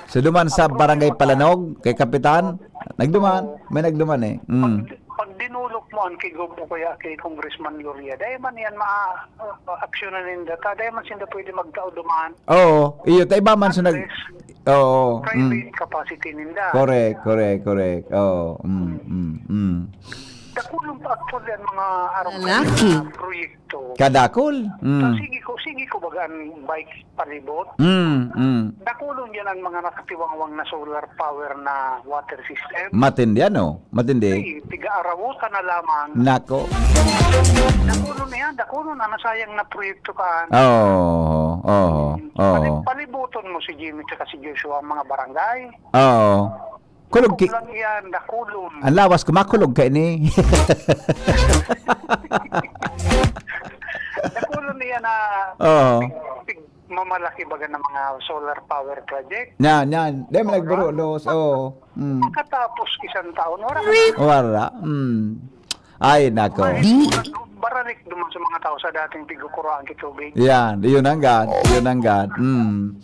So, duman sa Barangay Palanog, kay Kapitan. Nagduman. May nagduman eh. Mm. Pag, pag dinulok mo ang kay Gob o kaya kay Congressman Gloria, dahil man yan ma-, uh, aksyonan ninda ta, dahil man sinda pwede magtao duman. Oo, iyo, ta iba man sa nag-, Unless oo, private mm. capacity ninda. Correct, correct, correct. Oo, mm, mm, mm. Dakulon pa actually ang mga aram Lalaki. Nga proyekto. Kadakol? Mm. So, sige ko, sige ko baga ang bike palibot. Mm, mm. Dakulon yan ang mga nakatiwangwang na solar power na water system. Matindi, ano? Matindi. Ay, tiga-arawutan na lamang. Nako. Dakulon na yan, dakulon na nasayang na proyekto ka. Oo, oo, oo. Pali-, palibuton mo si Jimmy tsaka si Joshua, ang mga barangay. Oo. Kulog ki- Kulog lang iyan, dakulon. Ang lawas ko, makulog ka ini. Dakulon niya na Oo. Pig-, mamalaki baga ng mga solar power project. Yan, yan. Di mo nagburo, Los. Oo. Mm. Makatapos isang taon, wala na. Wala. Mm. Ay, nako. Di- Baranik duman sa mga tao sa dating pigkukuraan ki tubig. Yan, yun ang God. Yun ang God. Mm.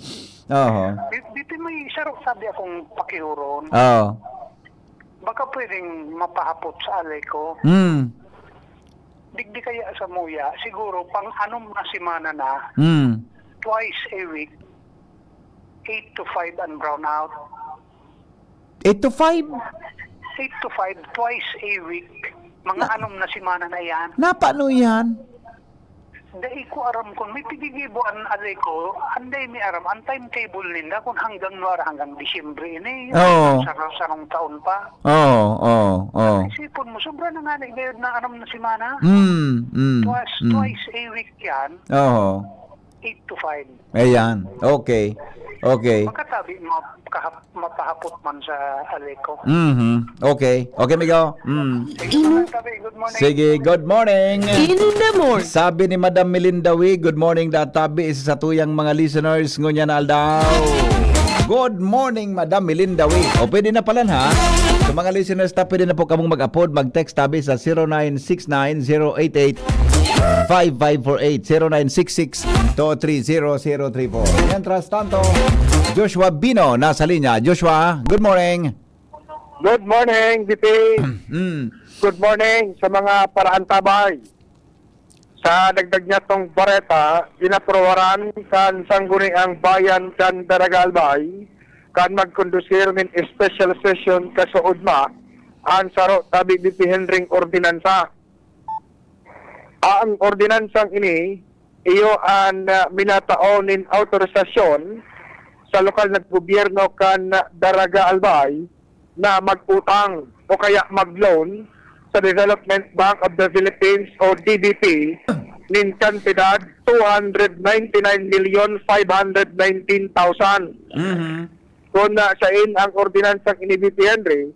Oho. Di, di, di may saro sabi akong pakihuron. Oo. Baka pwedeng mapahapot sa alay ko. Mm. Digdi kaya sa muya, siguro pang anom na semana na, Mm. twice a week, eight to five ang brownout. Eight to five? Eight to five, twice a week. Mga Na- anom na semana na yan. Napano yan? Dai ko aram kung may pigigibo an alay ko, anday mi aram an timetable ninda kung hanggang nuara, hanggang Disyembre ini, Oo. sa sarong taon pa. Oo, oo, oo. Isipon mo, sobra na nga na gayod na anom na semana. Mm, mm, Twice, mm. Twice a week yan, Oo. Eight to five. Ayan. Okay. Okay. Pagkatabi, mapahap-, mapahapot man sa alay ko. Mhm. Okay. Okay, amigo. Mm. Sige, Inu- Tabi, good morning. Sige, good morning. In the morning. Sabi ni Madam Melinda Wee, "Good morning, da Tabi, sa satuyang mga listeners ngunyan na aldaw." Good morning, Madam Melinda Wee. O, pwede na pala, ha? Sa mga listeners ta, pwede na po kamong mag-apod, mag-text tabi sa zero nine six nine zero eight eight five five four eight, zero nine six six two three zero zero three four. Mientras tanto, Joshua Bino nasa linya. Joshua, good morning. Good morning, D P. Mm. Good morning sa mga paraantabay. Sa dagdag niyatong bareta, inaprubaran kan Sangguniang Bayan kan Daraga Albay kan magkondusir nin special session kasuodma an saro tabi D P Henryng ordinansa. Ang ordinansang ini, iyo an, ah, minatao nin autorisasyon sa lokal na gobyerno kan Daraga Albay na mag-utang o kaya mag-loan sa Development Bank of the Philippines o D B P nin kantidad two hundred ninety-nine million five hundred nineteen thousand. Mhm. Kun, ah, sain ang ordinansang ini, D P Henry,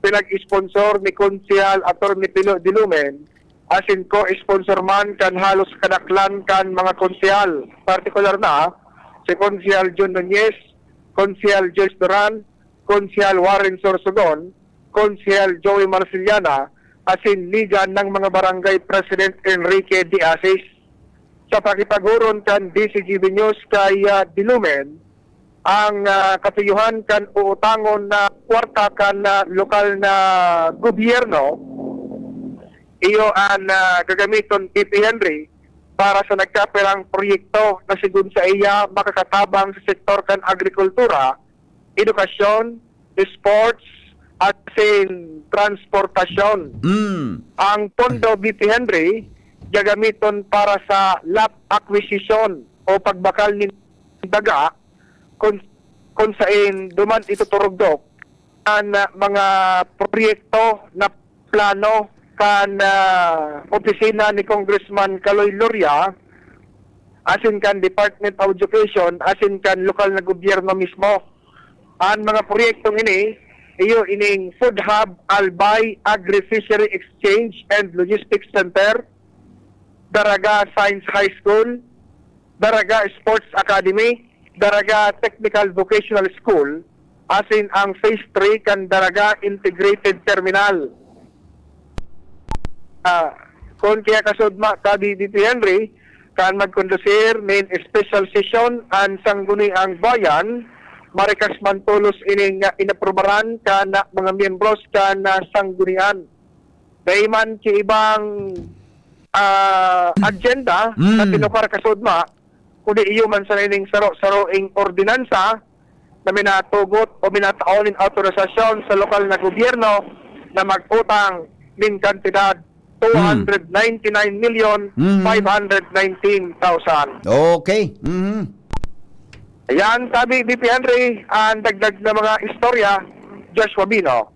pinag-sponsor ni Konsehal Attorney Pilo Dilumen, asin co-sponsor man kan halos kadaklan kan mga konsehal, partikular na si Konsehal John Nunez, Konsehal Joyce Duran, Konsehal Warren Sorsogon, Konsehal Joey Marceliana, asin Liga ng mga Barangay President Enrique De Asis. Sa pakipaghuron kan D Z G B News kay, ah, Dilumen, ang, ah, katuyuhan kan uutangon na kwarta kan, ah, lokal na gobyerno, iyo an, ah, gagamiton, T P Henry, para sa nagkapirang proyekto na sigon sa iya makakatabang sa sektor kan agrikultura, edukasyon, sports, asin transportasyon. Mm. Ang pondo, B P Henry, gagamiton para sa lot acquisition o pagbakal nin daga kun, kun sain duman ituturugdok an, ah, mga proyekto na plano kan, ah, opisina ni Congressman Kaloy Loria, asin kan Department of Education, asin kan lokal na gobyerno mismo. An mga proyektong ini, iyo ining Food Hub Albay, Agri-Fishery Exchange and Logistics Center, Daraga Science High School, Daraga Sports Academy, Daraga Technical Vocational School, asin ang Phase three kan Daraga Integrated Terminal. Ah, kun kaya kasudma ka, B P Henry, kan magkondusir nin special session an Sangguniang Bayan, marikas man tolos ining, ah, inaprubaran kan, ah, mga miyembros kan, ah, sanggunian. Dai man ki ibang, ah, agenda na Mm. tinukar kasudma, kundi iyo man sana ining saro-saroing ordinansa na minatugot o minatao nin autorisasyon sa lokal na gobyerno na mag-utang nin kantidad two hundred ninety-nine million five hundred nineteen thousand. Okay. Mhm. Ayan, sabi ni P P Henry, ang dagdag na mga istorya, Joshua Bino.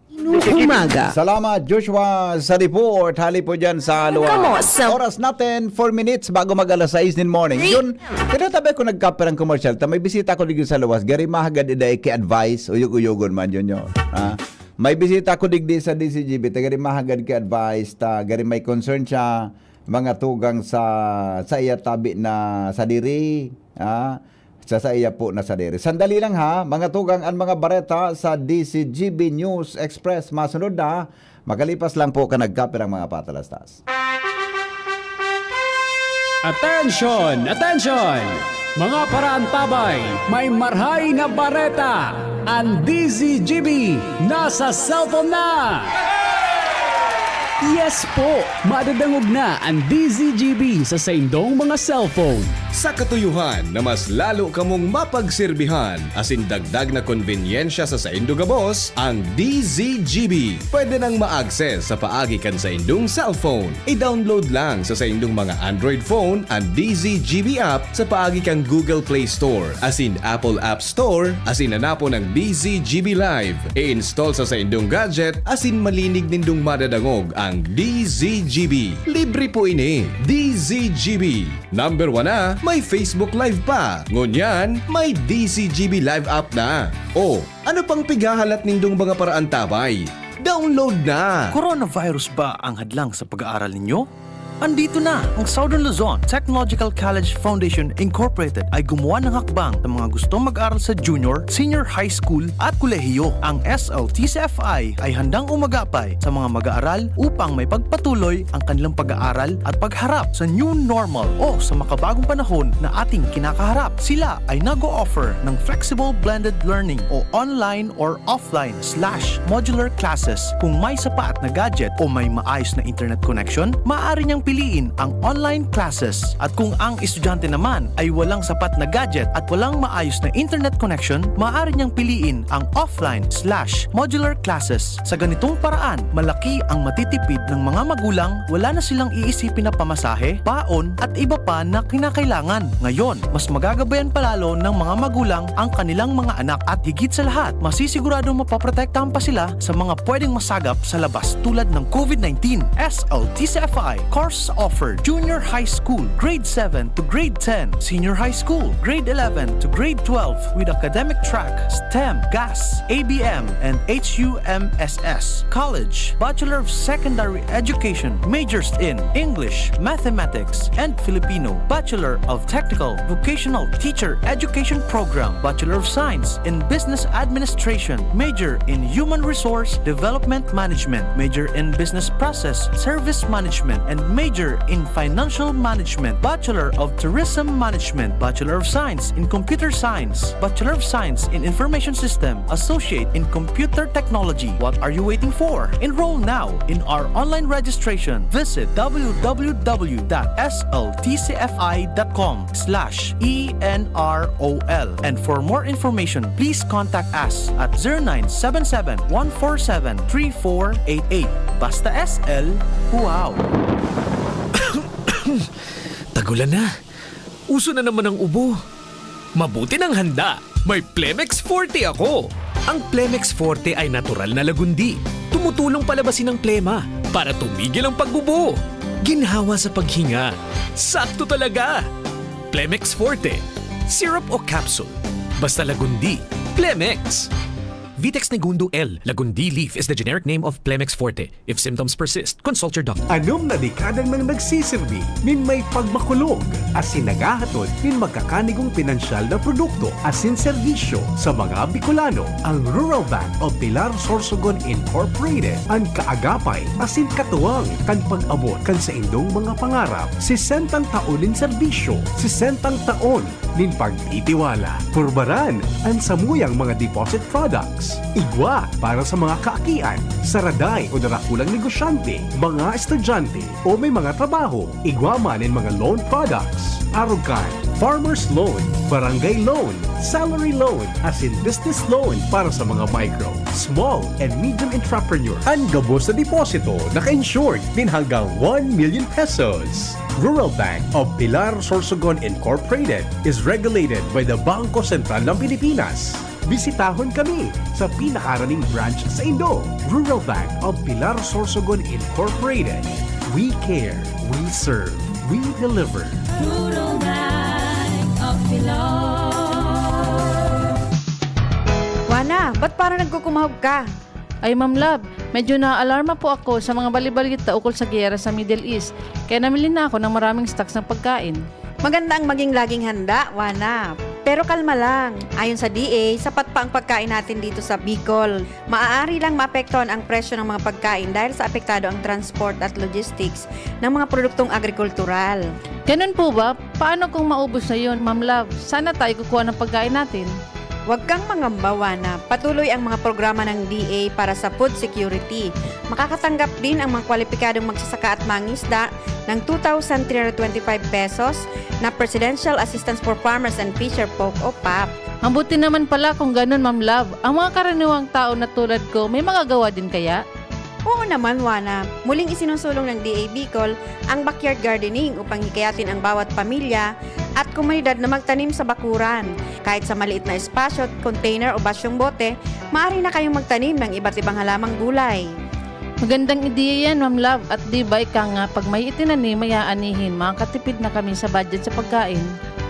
Umaga. Salamat, Joshua, sa report. Hali po dyan sa Luwa. Kamos. Oras natin, four minutes bago mag alas sais nin morning. Yun, kada tabi ko nagkapirang commercial, ta may bisita ko digdi sa luwas, gari mahagad iday ki advice, uyog-uyogon man yun yun. Ha? May bisita ko digdi sa D C G B, ta gari mahagad ki advice, ta gari may concern siya, mga tugang sa, sa iya tabi na sadiri, ha? Sa saiya po na sadiri. Sandali lang ha, mga tugang, an mga bareta sa D C G B News Express masunod na, makalipas lang po kan nagkapirang mga patalastas. Attention! Attention! Mga paraantabay, may marhay na bareta! An D Z G B nasa cellphone na! Yes po! Madadangog na an D Z G B sa saindong mga cellphone. Sa katuyohan na mas lalo kamong mapagserbihan asin dagdag na konbenyensya sa saindo gabos, ang D Z G B pwede nang ma-access sa paagi kan saindong cellphone. I-download lang sa saindong mga Android phone an D Z G B app sa paagi kan Google Play Store asin Apple App Store asin hanapon ang D Z G B Live. I-install sa saindong gadget asin malinig nindong madadangog ang D Z G B. Libre po ini. D Z G B. Number one na, may Facebook Live pa. Ngunyan, may D Z G B Live app na. O, ano pang pighahalat nindong mga paraantabay? Download na! Coronavirus ba ang hadlang sa pag-aaral ninyo? Andito na ang Southern Luzon Technological College Foundation Incorporated ay gumawa ng hakbang sa mga gustong mag-aral sa junior, senior high school at kolehiyo. Ang S L T C F I ay handang umagapay sa mga mag-aaral upang may pagpatuloy ang kanilang pag-aaral at pagharap sa new normal o sa makabagong panahon na ating kinakaharap. Sila ay nag-o-offer ng flexible blended learning o online or offline slash modular classes. Kung may sapat na gadget o may maayos na internet connection, maaari niyang piliin ang online classes. At kung ang estudyante naman ay walang sapat na gadget at walang maayos na internet connection, maaari niyang piliin ang offline slash modular classes. Sa ganitong paraan, malaki ang matitipid ng mga magulang, wala na silang iisipin na pamasahe, baon, at iba pa na kinakailangan. Ngayon, mas magagabayan palalo ng mga magulang ang kanilang mga anak at higit sa lahat, masisiguradong mapoprotektahan pa sila sa mga pwedeng masagap sa labas tulad ng COVID nineteen. S L T C F I course offered: Junior High School, Grade seven to Grade ten, Senior High School, Grade eleven to Grade twelve, with academic track STEM, GAS, A B M, and H U M S S. College, Bachelor of Secondary Education, majors in English, Mathematics, and Filipino, Bachelor of Technical Vocational Teacher Education Program, Bachelor of Science in Business Administration, major in Human Resource Development Management, major in Business Process Service Management, and major in Financial Management, Bachelor of Tourism Management, Bachelor of Science in Computer Science, Bachelor of Science in Information System, Associate in Computer Technology. What are you waiting for? Enroll now in our online registration. Visit w w w dot s l t c f i dot com slash e n r o l. And for more information, please contact us at zero nine seven seven, one four seven, three four eight eight. Basta S L, wow! Tagulan na. Uso na naman ang ubo. Mabuti nang handa. May Plemex Forte ako. Ang Plemex Forte ay natural na lagundi. Tumutulong palabasin ang plema para tumigil ang pag-ubo. Ginhawa sa paghinga. Sakto talaga. Plemex Forte. Syrup o capsule. Basta lagundi. Plemex. Vitex Negundo L. Lagundi leaf is the generic name of Plemex Forte. If symptoms persist, consult your doctor. Anom na dekada nang nagsisirbi nin may pagmakulog asin naghahatod nin makakanigong pinansyal na produkto asin serbisyo sa mga Bicolano. Ang Rural Bank of Pilar Sorsogon Incorporated, an kaagapay asin katuwang kan pag-abot kan saindong mga pangarap. Sesentang taon nin serbisyo, sesentang taon nin pagtitiwala. Purbaran an samuyang mga deposit products. Igwa para sa mga kaakian, saraday o darakulang negosyante, mga estudyante o may mga trabaho. Igwa man nin mga loan products. Arog kan farmer's loan, barangay loan, salary loan, asin business loan para sa mga micro, small, and medium entrepreneur. An gabos na deposito naka-insured nin hanggang one million pesos. Rural Bank of Pilar Sorsogon Incorporated is regulated by the Bangko Sentral ng Pilipinas. Bisitahon kami sa pinakaraning branch sa Indo. Rural Bank of Pilar Sorsogon Incorporated. We care, we serve, we deliver. Rural Bank of Pilar. Wana, ba't parang nagkukumahog ka? Ay, Ma'am Love, medyo naaalarma po ako sa mga balibalita ukol sa giyera sa Middle East, kaya namili na ako ng maraming stocks ng pagkain. Maganda ang maging laging handa, Wana. Pero kalma lang. Ayon sa D A, sapat pa ang pagkain natin dito sa Bicol. Maaari lang maapektuhan ang presyo ng mga pagkain dahil sa apektado ang transport at logistics ng mga produktong agrikultural. Ganun po ba? Paano kung maubos na yun, Ma'am Love? Saan na tayo kukuha ng pagkain natin? Huwag kang mangamba, Wana. Patuloy ang mga programa ng D A para sa food security. Makakatanggap din ang mga kwalipikadong magsasaka at mangisda ng two thousand three hundred twenty-five pesos na Presidential Assistance for Farmers and Fisher Folk o pap. Mabuti naman pala kung ganun, Ma'am Love. Ang mga karaniwang tao na tulad ko, may magagawa din kaya? Oo naman, Wana. Muling isinusulong ng D A Bicol ang backyard gardening upang hikayatin ang bawat pamilya at komunidad na magtanim sa bakuran. Kahit sa maliit na espasyo, container o basyong bote, maaari na kayong magtanim ng iba't ibang halamang gulay. Magandang ideya yan, Ma'am Love. At di ba ika nga, pag may itinanim, may aanihin, makakatipid na kami sa budget sa pagkain.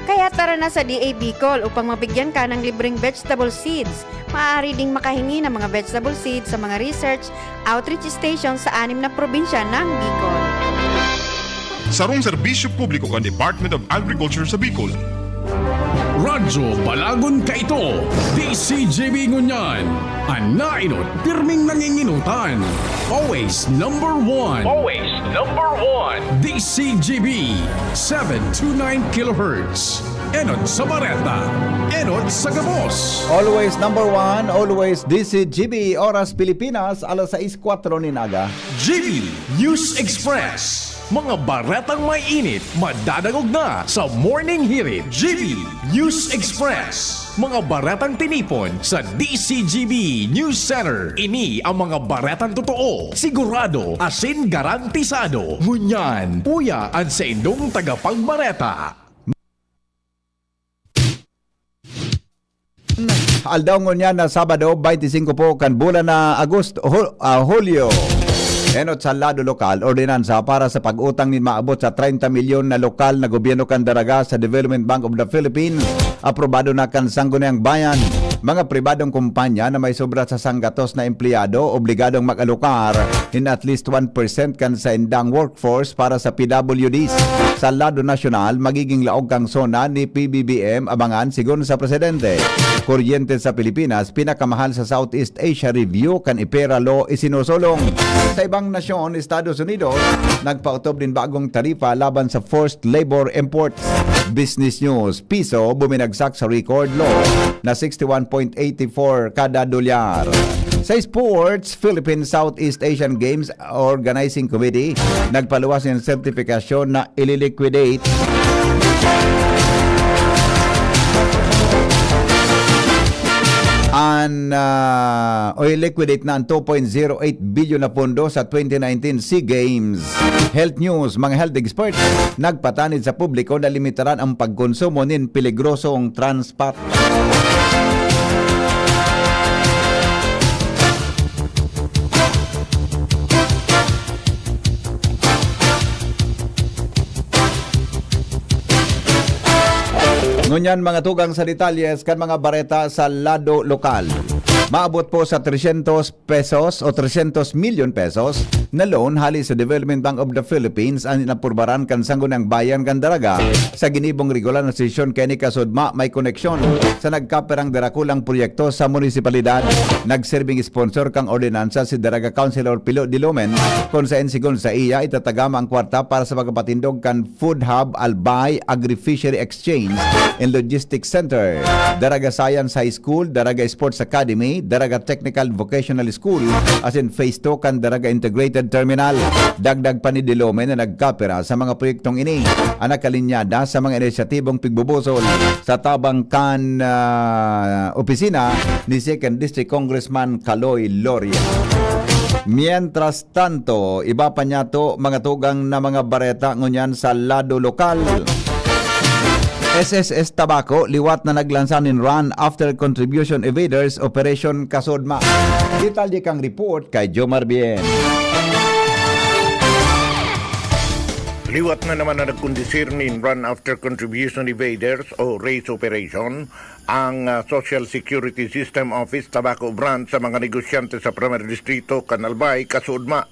Kaya tara na sa D A Bicol upang mabigyan ka ng libreng vegetable seeds. Maaari ding makahingi ng mga vegetable seeds sa mga research outreach station sa anim na probinsya ng Bicol. Sarong serbisyo publiko kan Department of Agriculture sa Bicol. Radyo Balagon Kaito, D C G B ngunyan. An nainot, pirming nanginginutan. Always number one. Always number one. D C G B, seven two nine kilohertz. Enot sa bareta. Enot sa gabos. Always number one, always D C G B, Oras Pilipinas, alas sais kwatro nin aga. G B News Express. Mga baretang may init, madadangog na sa Morning Hirit. G B News Express. Mga baretang tinipon sa D C G B News Center. Ini ang mga baretang totoo, sigurado, asin garantisado. Ngunyan, uya an saindong tagapagbareta. Aldaw ngunyan na Sabado, twenty-five po kan bulan na Agosto, Hu- ah, Hulyo. Enot sa lado lokal, ordinansa para sa pag-utang nin maabot sa treinta milyon na lokal na gobyerno kan Daraga sa Development Bank of the Philippines, aprobado na kan Sangguniang Bayan. Mga pribadong kumpanya na may sobra sa sanggatos na empleyado obligadong mag-alokar nin at least one percent kan saindang workforce para sa P W Ds. Sa lado nasyonal, magiging laog kang SONA ni P B B M abangan sigon sa presidente. Kuryente sa Pilipinas, pinakamahal sa Southeast Asia review kan EPERA Law isinusulong. Sa ibang nasyon, Estados Unidos, nagpaotob nin bagong taripa laban sa forced labor imports. Business News, piso buminagsak sa record low na sixty-one point eighty-four kada dolyar. Sa sports, Philippine Southeast Asian Games Organizing Committee nagpaluwas ng sertifikasyon na ililiquidate an ah, o i-liquidate na ang two point zero eight bilyon na pondo sa twenty nineteen SEA Games. Health News, mga health expert nagpatanid sa publiko na limitaran ang pagkonsumo nin peligrosong trans fat. Ngunyan, mga tugang sa detalyes kan mga bareta sa lado lokal. Maabot po sa tresyentos pesos o tresyentos milyon pesos na loan hali sa Development Bank of the Philippines an inaprubaran kan Sangguniang Bayan kan Daraga sa ginibong regular na sesyon kaini kasudma. May koneksyon sa nagkapirang darakulang proyekto sa munisipalidad. Nagserbing sponsor kan ordinansa si Daraga Councilor Pilo Dilomen, kun saen sigon sa iya itatagama ang kwarta para sa pagpapatindog kan Food Hub Albay Agri-Fishery Exchange and Logistics Center, Daraga Science High School, Daraga Sports Academy, Daraga Technical Vocational School, asin Phase two kan Daraga Integrated Terminal. Dagdag pa ni Dilomen na nagkapira sa mga proyektong ini an nakalinyada sa mga inisyatibong pigbubusol sa tabang kan, ah, opisina ni Second District Congressman Kaloy Loria. Mientras tanto, iba pa niyato mga tugang na mga bareta ngunyan sa lado lokal. S S S Tabaco liwat na naglansa nin Run After Contribution Evaders Operation kasudma. Detalye kan report kay Jomar Bien. Liwat na naman na nagkondisir nin Run After Contribution Evaders o RACE Operation ang, ah, Social Security System Office Tabaco Branch sa mga negosyante sa Primer Distrito kan Albay kasudma.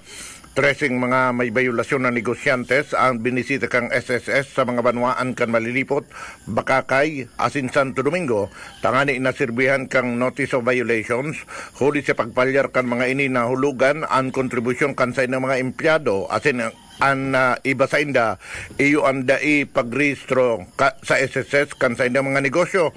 Treseng mga may bayolasyon na negosyantes ang binisita kan S S S sa mga banwaan kan Malilipot, Bacacay, asin Santo Domingo, tangani na sirbihan kan Notice of Violations. Huli sa pagpalyar kan mga ini, nahulugan an kontribusyon kan saindang mga empleyado asin an, ah, iba sainda, iyo an dai pagrehistro ka, sa S S S kan saindang mga negosyo.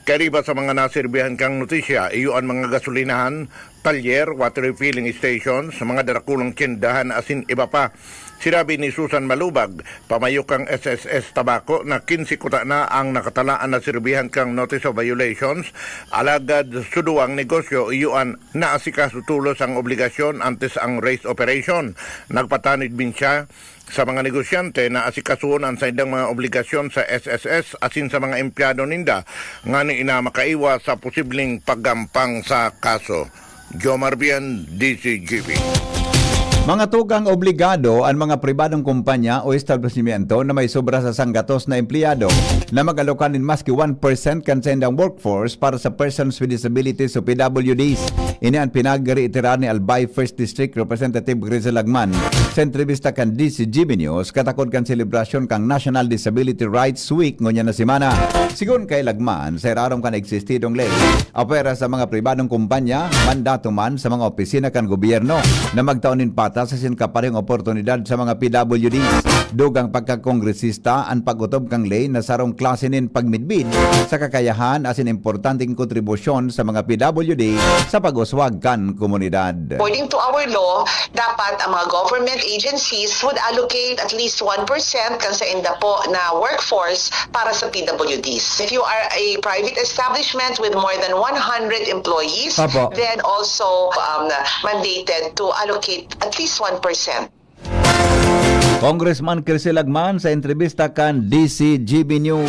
Kairiba sa mga nasirbihan kan notisya, iyo an mga gasolinahan, talyer, water refilling stations, mga darakulang tyendahan asin iba pa. Sinabi ni Susan Malubag, pamayo kan S S S Tabaco, na kinse kuta na ang nakatalaan na sirbihan kan Notice of Violations, alagad sa duwang negosyo, iyo an naasikaso tolos ang obligasyon antes ang RACE operation. Nagpatanid man siya sa mga negosyante na asikasuhon an saindang mga obligasyon sa S S S asin sa mga empleyado ninda, ngani na makaiwas sa posibleng paggampang sa kaso. Jomar Bien, D Z G B. Mga tugang, obligado an mga pribadong kumpanya o establisimyento na may sobra sa sanggatos na empleyado na mag-alokan nin maski one percent kan saindang workforce para sa persons with disabilities o P W Ds. Ini an pinagreiterar ni Albay First District Representative Grisel Lagman sa entrevista kan D Z G B News katakod kan selebrasyon kan National Disability Rights Week ngunyan na semana. Sigon kay Lagman, sa irarom kan existidong ley, apwera sa mga pribadong kumpanya, mandato man sa mga opisina kan gobyerno na magtao nin patas asin kaparehong oportunidad sa mga P W Ds. Dugang pagkakongresista an pag-otob kan ley na sarong klase nin pagmidbid sa kakayahan asin importanteng kontribusyon sa mga P W D sa pag-uswag kan komunidad. According to our law, dapat ang mga government agencies would allocate at least one percent kan sainda po na workforce para sa P W Ds. If you are a private establishment with more than one hundred employees, Apo. then also, um, mandated to allocate at least one percent. Congressman Crisel Lagman sa entrevista kan D Z G B News.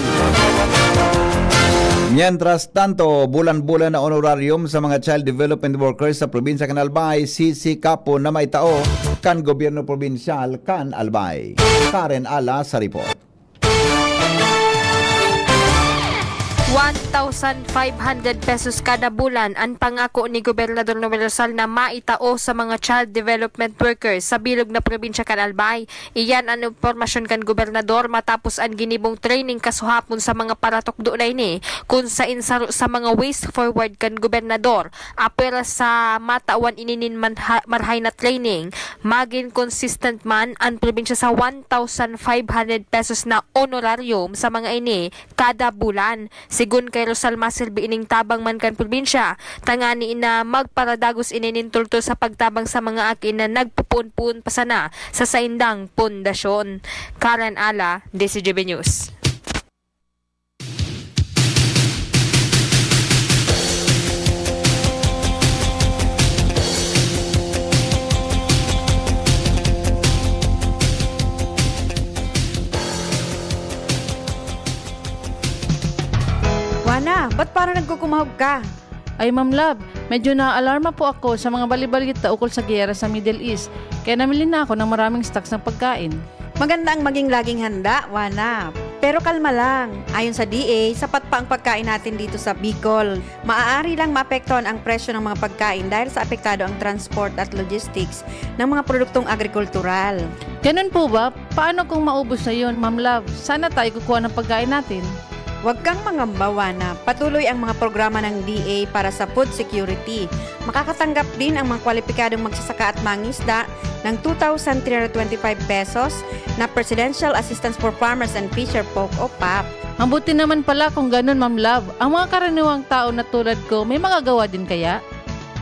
Mientras tanto, bulan-bulan na honorarium sa mga child development workers sa probinsya kan Albay, sisikapo na maitao kan gobyerno probinsyal kan Albay. Karen Ala sa report. One thousand five hundred pesos kada bulan an pangako ni Gobernador Noel Rosal na maitao sa mga child development workers sa bilog na probinsya kan Albay. Iyan an impormasyon kan gobernador matapos an ginibong training kasuhapon sa mga paratukdo na ini, kun saen saro sa mga ways forward kan gobernador, apwera sa matawan ini nin manha-, marahay na training, magin consistent man an probinsya sa one thousand five hundred pesos na honorarium sa mga ini kada bulan. Sigon kay Rosal, maserbi ining tabang man kan probinsya, tangani na magparadagos ini nin tultol sa pagtabang sa mga aki na nagpupuon-puon pa sana sa saindang pundasyon. Karen Ala, D Z G B News. Juana, ba't parang nagkukumahog ka? Ay, Ma'am Love, medyo naaalarma po ako sa mga bali-balita ukol sa giyera sa Middle East, kaya namili na ako ng maraming stocks ng pagkain. Maganda ang maging laging handa, Juana. Pero kalma lang. Ayon sa D A, sapat pa ang pagkain natin dito sa Bicol. Maaari lang maapektuhan ang presyo ng mga pagkain dahil sa apektado ang transport at logistics ng mga produktong agrikultural. Ganun po ba? Paano kung maubos na yun, Ma'am Love? Saan na tayo kukuha ng pagkain natin? Huwag kang mangamba, Wana. Patuloy ang mga programa ng D A para sa food security. Makakatanggap din ang mga kwalipikadong magsasaka at mangisda ng two thousand three hundred twenty-five pesos na Presidential Assistance for Farmers and Fisher Folk o pap. Mabuti naman pala kung ganun, Ma'am Love. Ang mga karaniwang tao na tulad ko, may magagawa din kaya?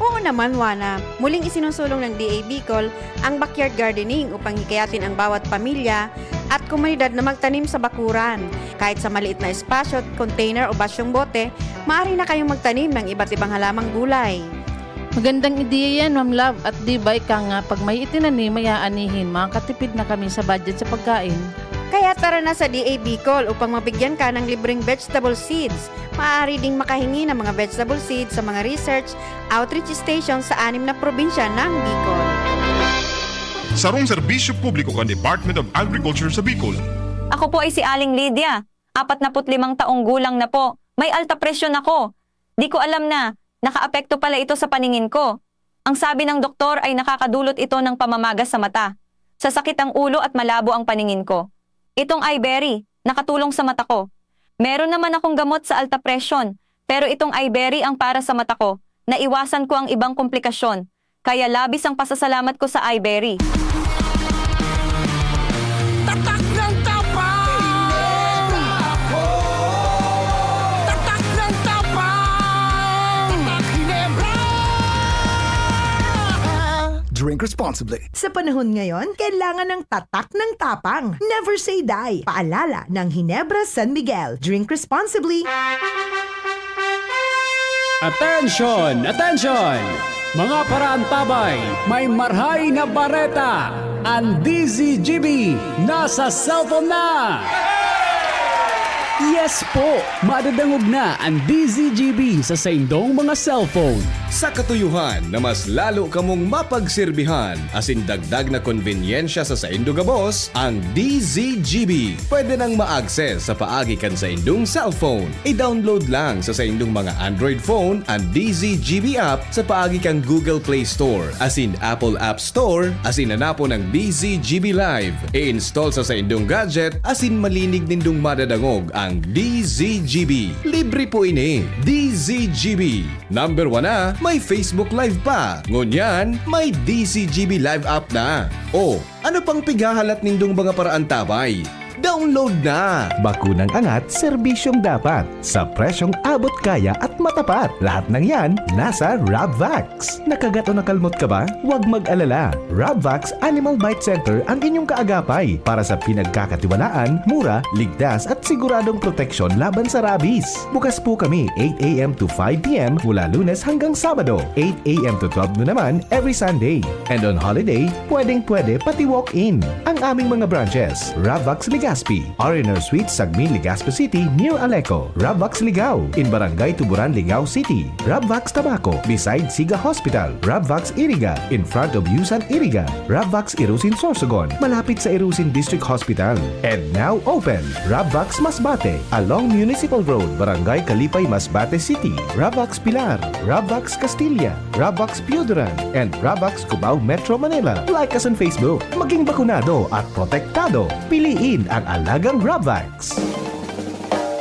Oo naman, Wana. Muling isinusulong ng D A Bicol ang backyard gardening upang hikayatin ang bawat pamilya at komunidad na magtanim sa bakuran. Kahit sa maliit na espasyo, container o basyong bote, maaari na kayong magtanim ng iba't ibang halamang gulay. Magandang ideya yan, Ma'am Love. At di ba ika nga, pag may itinanim, may aanihin, makakatipid na kami sa budget sa pagkain. Kaya tara na sa D A Bicol upang mabigyan ka ng libreng vegetable seeds. Maaari ding makahingi ng mga vegetable seeds sa mga research outreach station sa anim na probinsya ng Bicol. Sarong serbisyo publiko kan Department of Agriculture sa Bicol. Ako po ay si Aling Lydia. Apat na put limang taong gulang na po. May alta presyon ako. Di ko alam na nakaapekto pala ito sa paningin ko. Ang sabi ng doktor ay nakakadulot ito ng pamamaga sa mata, sasakit ang ulo at malabo ang paningin ko. Itong Iberry, nakatulong sa mata ko. Meron naman akong gamot sa alta presyon, pero itong Iberry ang para sa mata ko. Naiwasan ko ang ibang komplikasyon, kaya labis ang pasasalamat ko sa Iberry. Tatak ng tapang! Tatak ng tapang! Tatak Ginebra! Drink responsibly. Sa panahon ngayon, kailangan ng tatak ng tapang. Never say die. Paalala ng Ginebra San Miguel. Drink responsibly. Attention! Attention! Mga paraantabay, may marhay na bareta! Ang D Z G B nasa cellphone na! Yes po! Madadangog na ang D Z G B sa saindong mga cellphone. Sa katuyuhan na mas lalo kamong mapagserbihan asin dagdag na konbenyensya sa saindo gabos, ang D Z G B pwede nang ma-access sa paagi kan saindong cellphone. I-download lang sa saindong mga Android phone an D Z G B app sa paagi kan Google Play Store asin Apple App Store asin hanapon an D Z G B Live. I-install sa saindong gadget asin malinig nindong madadangog ang D Z G B. Libre po ini. D Z G B. Number one na, may Facebook Live pa. Ngunyan, may D Z G B Live app na. O, ano pang pighahalat nindong mga paraantabay? Download na! Bakunang angat, serbisyong dapat, sa presyong abot kaya at matapat. Lahat ng yan, nasa Rabvax. Nakagat o nakalmot ka ba? Huwag mag-alala. Rabvax Animal Bite Center ang inyong kaagapay para sa pinagkakatiwalaan, mura, ligtas at siguradong proteksyon laban sa rabies. Bukas po kami eight a.m. to five p.m. mula Lunes hanggang Sabado, eight a.m. to twelve noon naman every Sunday. And on holiday, pwedeng-pwede pati walk-in. Ang aming mga branches, Ravax Legazpi, R and R Suites, Sagmin, Legazpi City, near Aleco, Ravax Ligao, in Barangay Tuburan, Ligao City, Ravax Tabaco, beside Siga Hospital, Ravax Iriga, in front of Yusan Iriga, Ravax Irusin Sorsogon, malapit sa Irusin District Hospital. And now open, Ravax Masbate, along Municipal Road, Barangay Kalipay, Masbate City, Ravax Pilar, Ravax Castilla, Ravax Pioduran, and Ravax Cubao, Metro Manila. Like us on Facebook. Maging bakunado at protektado. Piliin ang alagang Ravax.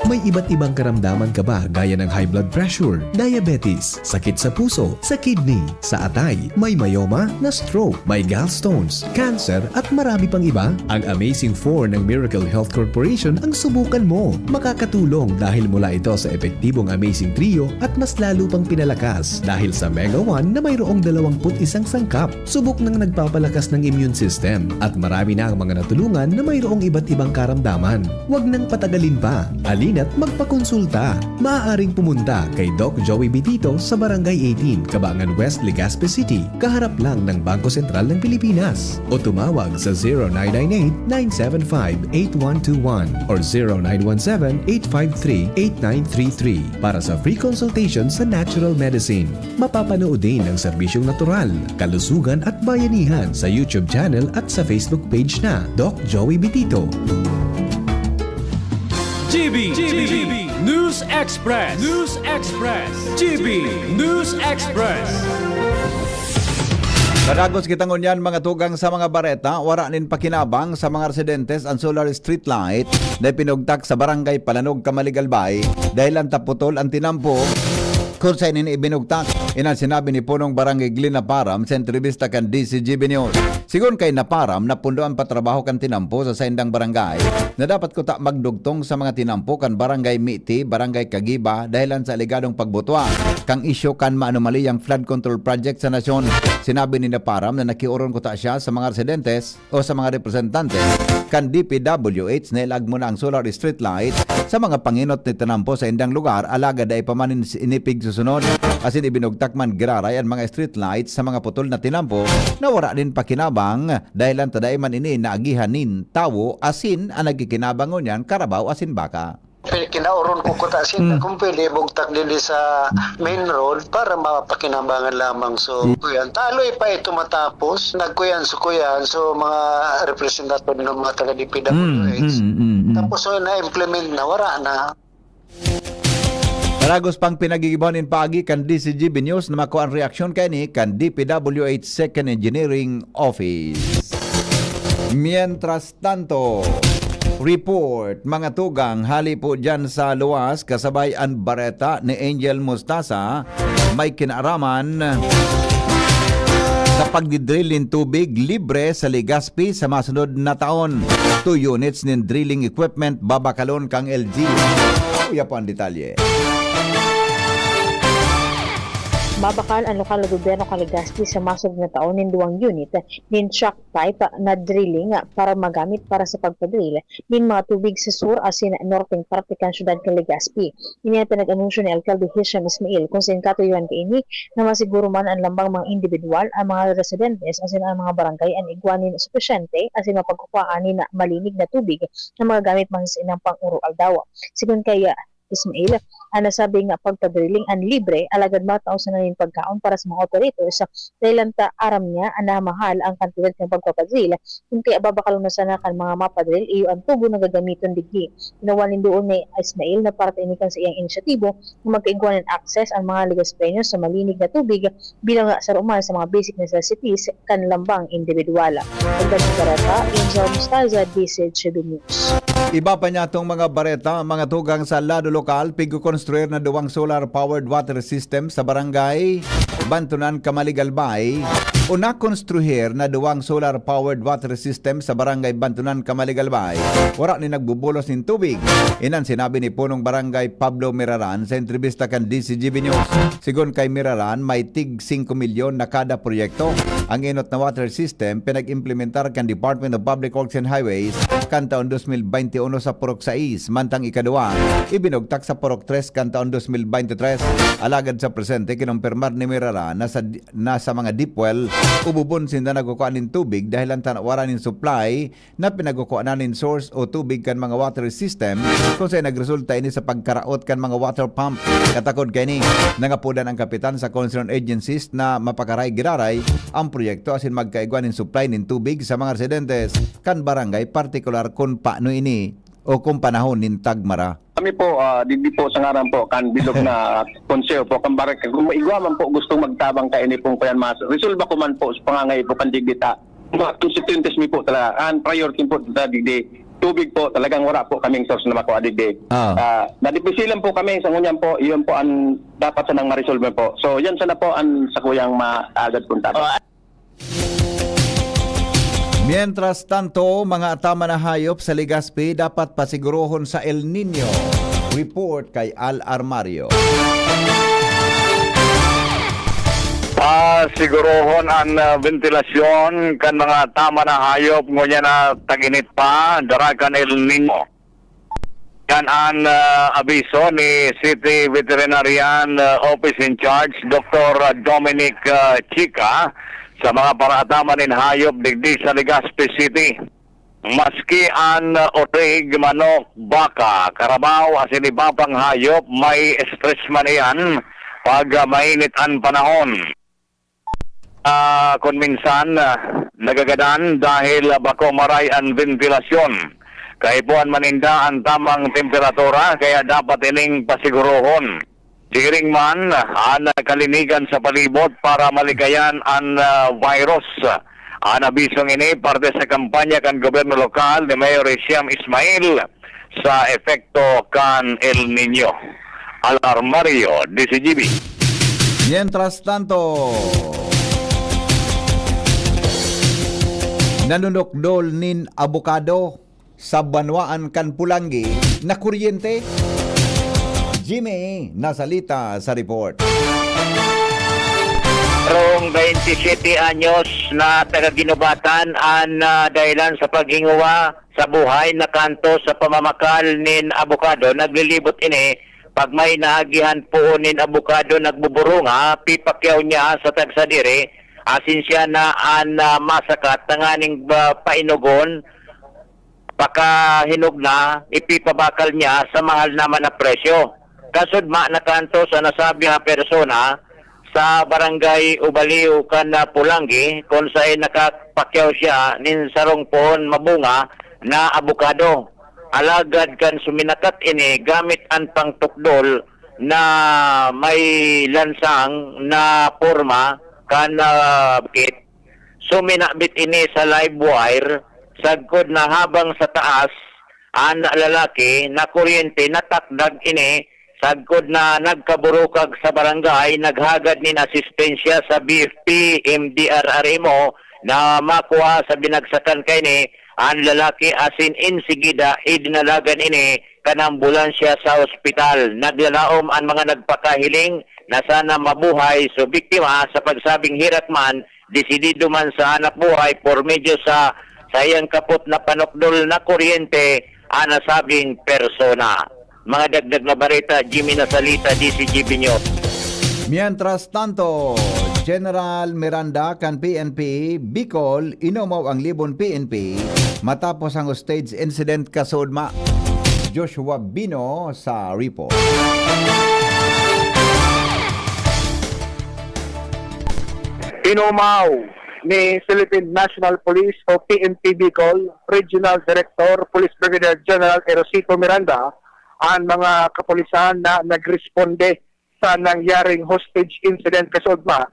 May iba't ibang karamdaman ka ba gaya ng high blood pressure, diabetes, sakit sa puso, sa kidney, sa atay, may myoma, na-stroke, may gallstones, cancer, at marami pang iba? Ang Amazing four ng Miracle Health Corporation ang subukan mo. Makakatulong dahil mula ito sa epektibong Amazing Trio at mas lalo pang pinalakas dahil sa Mega one na mayroong dalawampu't isang sangkap. Subok nang nagpapalakas ng immune system at marami na ang mga natulungan na mayroong iba't ibang karamdaman. Huwag nang patagalin pa. Halina't magpakonsulta. Maaaring pumunta kay Doc Joey Bitito sa Barangay eighteen, Cabangan West, Legazpi City, kaharap lang ng Bangko Sentral ng Pilipinas. O tumawag sa zero nine nine eight, nine seven five, eight one two one or zero nine one seven, eight five three, eight nine three three para sa free consultation sa natural medicine. Mapapanood din ang serbisyong natural, kalusugan at bayanihan sa YouTube channel at sa Facebook page na Doc Joey Bitito. G B, G B, News Express, News Express, G B News Express. Padagos kita ngunyan, mga tugang, sa mga bareta. Wara nin pakinabang sa mga residentes an solar street light na ipinugtak sa Barangay Palanog, Camaligalbay, dahilan ta putol an tinampo kun saen ini ibinugtak. Iyan an sinabi ni Punong Barangay Glenn Naparam sa entrevista kan D C G B News. Sigon kay Naparam, napundo an patrabaho kan tinampo sa saindang barangay na dapat kuta magdugtong sa mga tinampo kan Barangay Miti, Barangay Kagiba, dahilan sa alegadong pagbutwa kan isyu kan maanomaliyang flood control project sa nasyon. Sinabi ni Naparam na nakiorong kuta siya sa mga residentes o sa mga representante kan D P W H na ilagmo na ang solar street light sa mga pangenot ni tinampo sa indang lugar, alagad dai pa man in-, ini pigsusunod. Asin ibinugtak man giraray an mga street light sa mga putol na tinampo na wara nin pakinabang, dahilan ta dai man ini naagihan nin tawo, asin an nagkikinabang ngunyan karabaw asin baka. Pinakinauron ko kuta sinda, hmm, kung pwede, bugtak dili sa main road para mapakinabangan lamang. So, hmm, kuyan, taloy pa ito matapos. Nagkuyan, so kuyan, so mga representative ng mga taga D P W H. Hmm, hmm, hmm, hmm. Tapos, so, na-implement na, wala na. Padagos pang pinagigibaw nin paagi kan D C G B News na makua an reaksyon kaini kan D P W H Second Engineering Office. Mientras tanto, report, mga tugang, hali po dyan sa luwas, kasabay an bareta ni Angel Mustasa, may kinaaraman sa pagdidrill nin tubig libre sa Legazpi sa masunod na taon. Two units nin drilling equipment babakalon kang L G. Uya po ang detalye. Mabakal an lokal na gobyerno kan Legazpi sa masunod na taon nin duwang unit nin truck type na drilling para magamit para sa pagpadrill nin mga tubig sa sur asin norteng parte kan syudad kan Legazpi. Ini an pinag-anunsyo ni Alkalde Hisham Ismail, kun saen katuyuhan kaini na masiguro man an lambang mga indibidwal, an mga residentes asin an mga barangay an igwa nin supisyente asin mapagkukuhaan nin malinig na tubig na magagamit man sa saindang pang-oro-aldaw. Sigon kay Ismail, an nasabing pagpadriling an libre, alagad matao sana nin pagkaon para sa mga operators, dahilan ta aram niya na mahal an kantidad kan pagpapadril, kun kaya babakalon na sana kan mga mapadril iyo an tubo na gagamiton digdi. Inawal nin duon ni Ismail na parte ini kan saiyang inisyatibo na magkaigwa nin access an mga Legazpeños sa malinig na tubig bilang saro man sa mga basic necessities kan lambang indibidwal. Dagdag sa bareta, Angel Mostaza, D C H B News. Iba pa niya tong mga bareta, mga tugang, sa lado lokal, pigkokonstruir na duwang solar-powered water system sa barangay Bantunan, Camaligalbay, o nakonstruir na duwang solar-powered water system sa barangay Bantunan, Camaligalbay. Wara ni nagbubulos nin tubig. Inan sinabi ni Punong Barangay Pablo Miraran sa entrevista kan D C G B News. Sigon kay Miraran, may tig singko milyon na kada proyekto. Ang enot na water system pinag-implementar kan Department of Public Works and Highways kan taon dos mil baynte uno sa Purok sais, mantang ikaduwa ibinugtak sa Purok tres kan taon dos mil baynte tres. Alagad sa presente, kinumpirmar ni Miraran na sa, na sa mga deep well, ubobon sinda nagkukua nin tubig dahel an tanawara nin supply na pinagkukuanan nin source o tubig kan mga water system, kun saen nagresulta ini sa pagkaraot kan mga water pump. Katakod kaini, nangapodan ang kapitan sa concerned agencies na mapakaray-giraray ang proyekto asin magkaigwa nin supply nin tubig sa mga residentes kan barangay, partikular kun paano ini o kung panahon nin tagmara. Kami po, ah, digdi po sa ngaran po kan bilog na konseho po, kan barangay, kung maigwa man po gustong magtabang kaini pong kuyan, mas resolba ko man po sa pangangaipo kan digdi ta. Mga constituentes mi po talaga, ang priority po talaga digdi, tubig po, talagang wala po kaming source na makua digdi. Ah. Ah, nadipisilan po kami sa ngunyan po, iyon po ang dapat sanang ma-resolve po. So, yan sana po ang sakuyang maagad punta. Oh, Mientras tanto, mga tama na hayop sa Legazpi dapat pasigurohon sa El Niño. Report kay Al Armario. Pasigurohon an, ah, bentilasyon kan mga tama na hayop ngunyan na tag-init pa, dara kan El Niño. Yan an, ah, abiso ni City Veterinarian, ah, Office in Charge, Doktor Dominic, ah, Chica, sa mga paraataman nin hayop digdi sa Legazpi City. Maski an, ah, orig, manok, baka, karabaw, asin iba pang hayop, may stress man iyan pag, ah, mainit an panahon. Ah, kun minsan, ah, nagagadan dahil, ah, bako maray an bentilasyon. Kaipuhan man ninda an tamang temperatura, kaya dapat ining pasigurohon. Siring man an kalinigan sa palibot para malikayan an, ah, virus. An abisong ini parte sa kampanya kan gobyerno lokal ni Mayor Hisham Ismail sa epekto kan El Niño. Alarmario, D C G B. Mientras tanto, nanunukdol nin abokado sa banwaan kan Polangui na kuryente. Jimmy Nasalita sa report. Rong twenty-seven anyos na taga Guinobatan an, ah, dahilan sa paghinguwa sa buhay na kanto sa pamamakal nin abokado. Naglilibot ini pag may naagihan poon nin abokado nagbuburunga, pipakyaw niya sa tagsadiri, asin siya na an, ah, masakat tanganing ba painugon, pakahinog na, ipipabakal niya sa mahal naman na presyo. Kasudma na kanto sa nasabi na persona sa barangay Ubaliw kan, ah, Polangui, kun saen nakapakyaw siya nin sarong poon mabunga na abokado. Alagad kan suminakat ini gamit an pangtukdol na may lansang na porma kan, ah, kit, suminabit ini sa live wire, sagkod na habang sa taas an lalaki na kuryente, natakdag ini, sagkod na nagkaburukag sa barangay, naghagad nin asistensya sa B F P, M D R R M O na makua sa binagsakan kaini an lalaki asin insigida idinalagan ini kan ambulansya sa ospital. Naglalaom an mga nagpakahiling na sana mabuhay so biktima sa pagsabing hirak man, desidido man sa hanap buhay por medyo sa saiyang kapot na panukdol na kuryente an nasabing persona. Mga dagdag na bareta, Jimmy Nasalita, D C G B News. Mientras tanto, General Miranda kan P N P Bicol inomaw ang Libon P N P matapos ang hostage incident kasudma. Joshua Bino sa report. Inomaw ni Philippine National Police o P N P Bicol Regional Director Police Brigadier General Erosito Miranda an mga kapulisan na nagresponde sa nangyaring hostage incident kasudma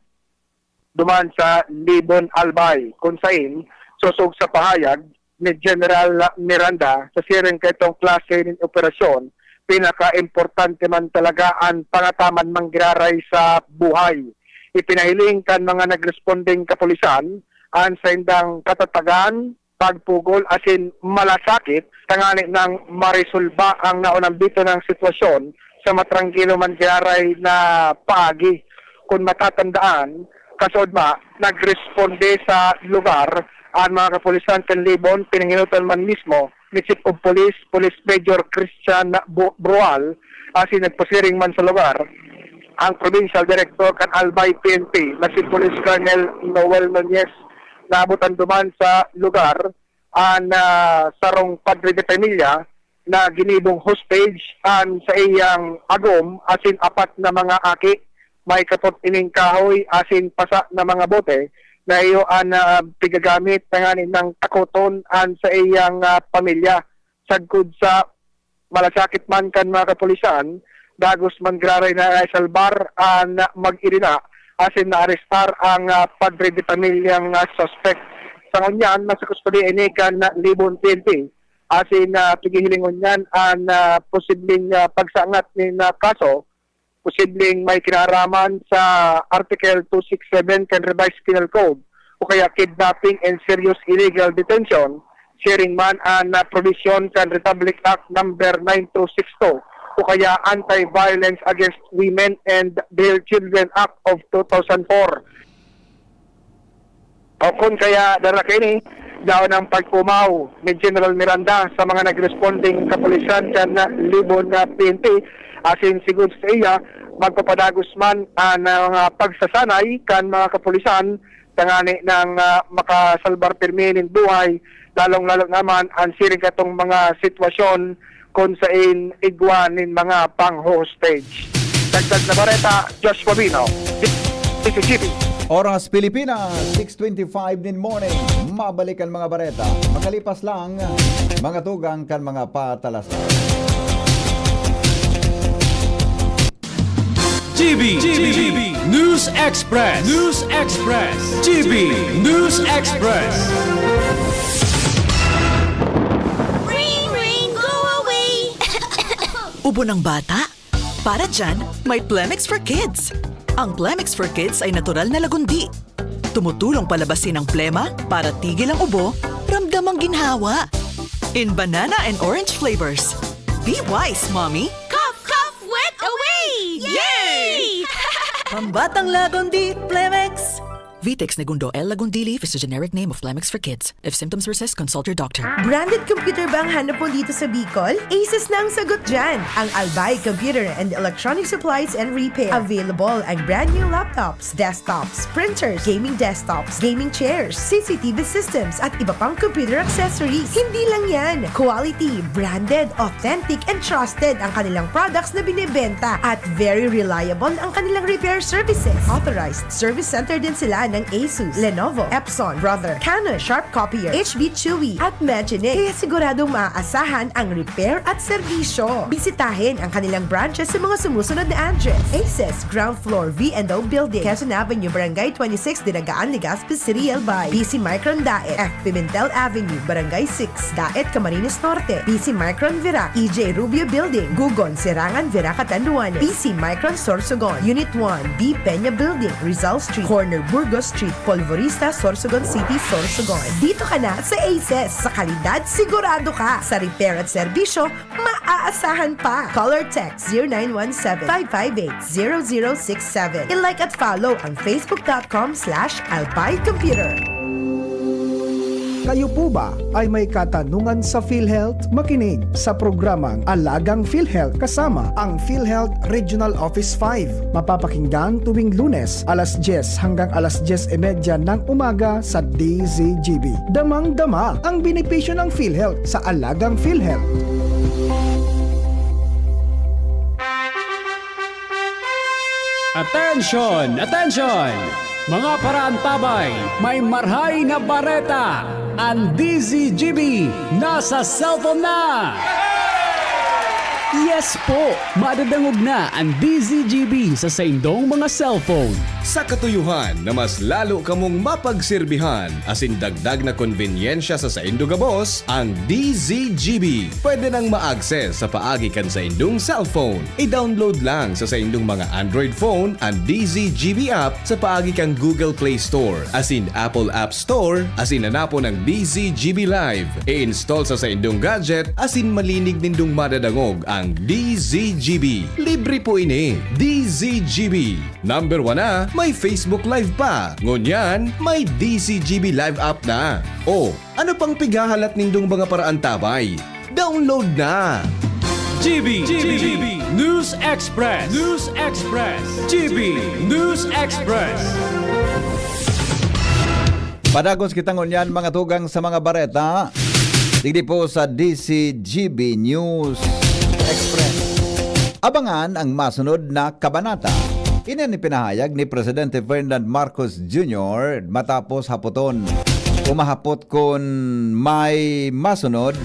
duman sa Libon, Albay, kun sain, sosog sa pahayag ni General Miranda, sa siring kaitong klase nin operasyon, pinakaimportante man talaga an pangataman manggiraray sa buhay. Ipinahiling kan mga nagrespondeng kapulisan an saindang katatagan, pagpugol asin malasakit tangani nang maresolba ang naunambito nang sitwasyon sa matrangkilo man giraray na paagi. Kun matatandaan, kasudma, nagresponde sa lugar an mga kapulisan kan Libon, pinangenotan man mismo ni Chief of Police, Police Major Christian Bu-, Brual, asin nagpasiring man sa lugar ang Provincial Director kan Albay P N P na si Police Colonel Noel Nunez. Naabotan duman sa lugar an, ah, sarong padre de pamilya na ginibong hostage an saiyang agom asin apat na mga aki. May kapot ining kahoy asin pasa na mga bote na iyo an, ah, pigagamit tanganing takoton an saiyang, ah, pamilya. Sagkod sa malasakit man kan mga kapulisan, dagos man giraray na naisalbar an mag-irina asin naarestar ang, ah, padre de pamilyang, ah, suspect. Sa ngunyan, nasa kustodiya ini kan Libon P N P asin, ah, pighihilingon niyan an, ah, posibleng, ah, pagsangat nin, ah, kaso, posibleng may kinaraman sa Article two six seven kan Revised Penal Code o kaya kidnapping and serious illegal detention, siring man an, ah, probisyon kan Republic Act Number nine two six two o kaya Anti-Violence Against Women and Their Children Act of two thousand four. O kun kaya, dara kaini, daon ang pagpumaw ni General Miranda sa mga nagresponding kapulisan kan Libon na P N P, asin sigod sa iya, magpapadagos man an, ah, mga pagsasanay kan mga kapulisan tangani nang, ah, makasalbar pirmi nin buhay, lalong-lalo naman an siring katong mga sitwasyon kun sain igwa nin mga pang-hostage. Dagdag na bareta, Josh Pabino, D C G B. Oras Pilipinas, six twenty-five nin morning. Mabalik ang mga bareta. Makalipas lang, mga tugang kan mga patalas. G B, G B, News Express, News Express, G B News Express. Ring, ring, go away! Ubo ng bata? Para dyan, may Plemex for Kids. Ang Plemex for Kids ay natural na lagundi. Tumutulong palabasin ang plema para tigil ang ubo, ramdam ang ginhawa. In banana and orange flavors. Be wise, Mommy! Cough, cough, wet away! Yay! Pambatang Lagundi, Plemex! Vitex Negundo L. Lagundili is the generic name of Plemex for Kids. If symptoms persist, consult your doctor. Branded computer ba ang hanap mo dito sa Bicol? Asus na ang sagot dyan! Ang Albay Computer and Electronic Supplies and Repair. Available ang brand new laptops, desktops, printers, gaming desktops, gaming chairs, C C T V systems, at iba pang computer accessories. Hindi lang yan! Quality, branded, authentic, and trusted ang kanilang products na binebenta at very reliable ang kanilang repair services. Authorized service center din sila ng Asus, Lenovo, Epson, Brother, Canon, Sharp Copier, H B Chewy, at Magine. Kaya siguradong maaasahan ang repair at serbisyo. Bisitahin ang kanilang branches sa mga sumusunod na address: Aces, ground floor, V and O Building, Quezon Avenue, Barangay twenty-six, Dinagaan, Legazpi City, Albay. P C Micron Daet, F Pimentel Avenue, Barangay six, Daet, Camarines Norte. P C Micron Virac, E J Rubio Building, Gugon, Serangan, Virac, Catanduanes. P C Micron Sorsogon, Unit one, B Peña Building, Rizal Street, corner Burgos Street, Polvorista, Sorsogon City, Sorsogon. Dito ka na sa Aces, sa kalidad sigurado ka, sa repair at serbisyo maaasahan pa. Call or text zero nine one seven, five five eight, zero zero six seven. I-like at follow ang facebook dot com slash albay computer. Kayo po ba ay may katanungan sa PhilHealth? Makinig sa programang Alagang PhilHealth kasama ang PhilHealth Regional Office five. Mapapakinggan tuwing Lunes, alas dyes hanggang alas dyes y media ng umaga sa D Z G B. Damang-dama ang benepisyo ng PhilHealth sa Alagang PhilHealth. Attention! Attention! Mga paraantabay, may marhay na bareta! Ang D Z G B nasa cellphone na! Yes po! Madadangog na ang D Z G B sa saindong mga cellphone. Sa katuyohan na mas lalo kamong mapagserbihan asin dagdag na konbenyensya sa saindo gabos, ang D Z G B pwede nang ma-access sa paagi kan saindong cellphone. I-download lang sa saindong mga Android phone an D Z G B app sa paagi kan Google Play Store asin Apple App Store asin hanapon an D Z G B Live. I-install sa saindong gadget asin malinig nindong madadangog ang D Z G B. Libre po ini. D Z G B. Number one na, may Facebook Live pa. Ngunyan, may D Z G B Live app na. O, ano pang pighahalat nindong mga paraantabay? Download na! G B, G B, News Express, News Express, G B News Express. Padagos kita ngunyan, mga tugang, sa mga bareta digdi po sa D Z G B News Express. Abangan ang masunod na kabanata. Ini an ipinahayag ni Presidente Ferdinand Marcos Junior matapos hapoton. Umahapot kun may masunod,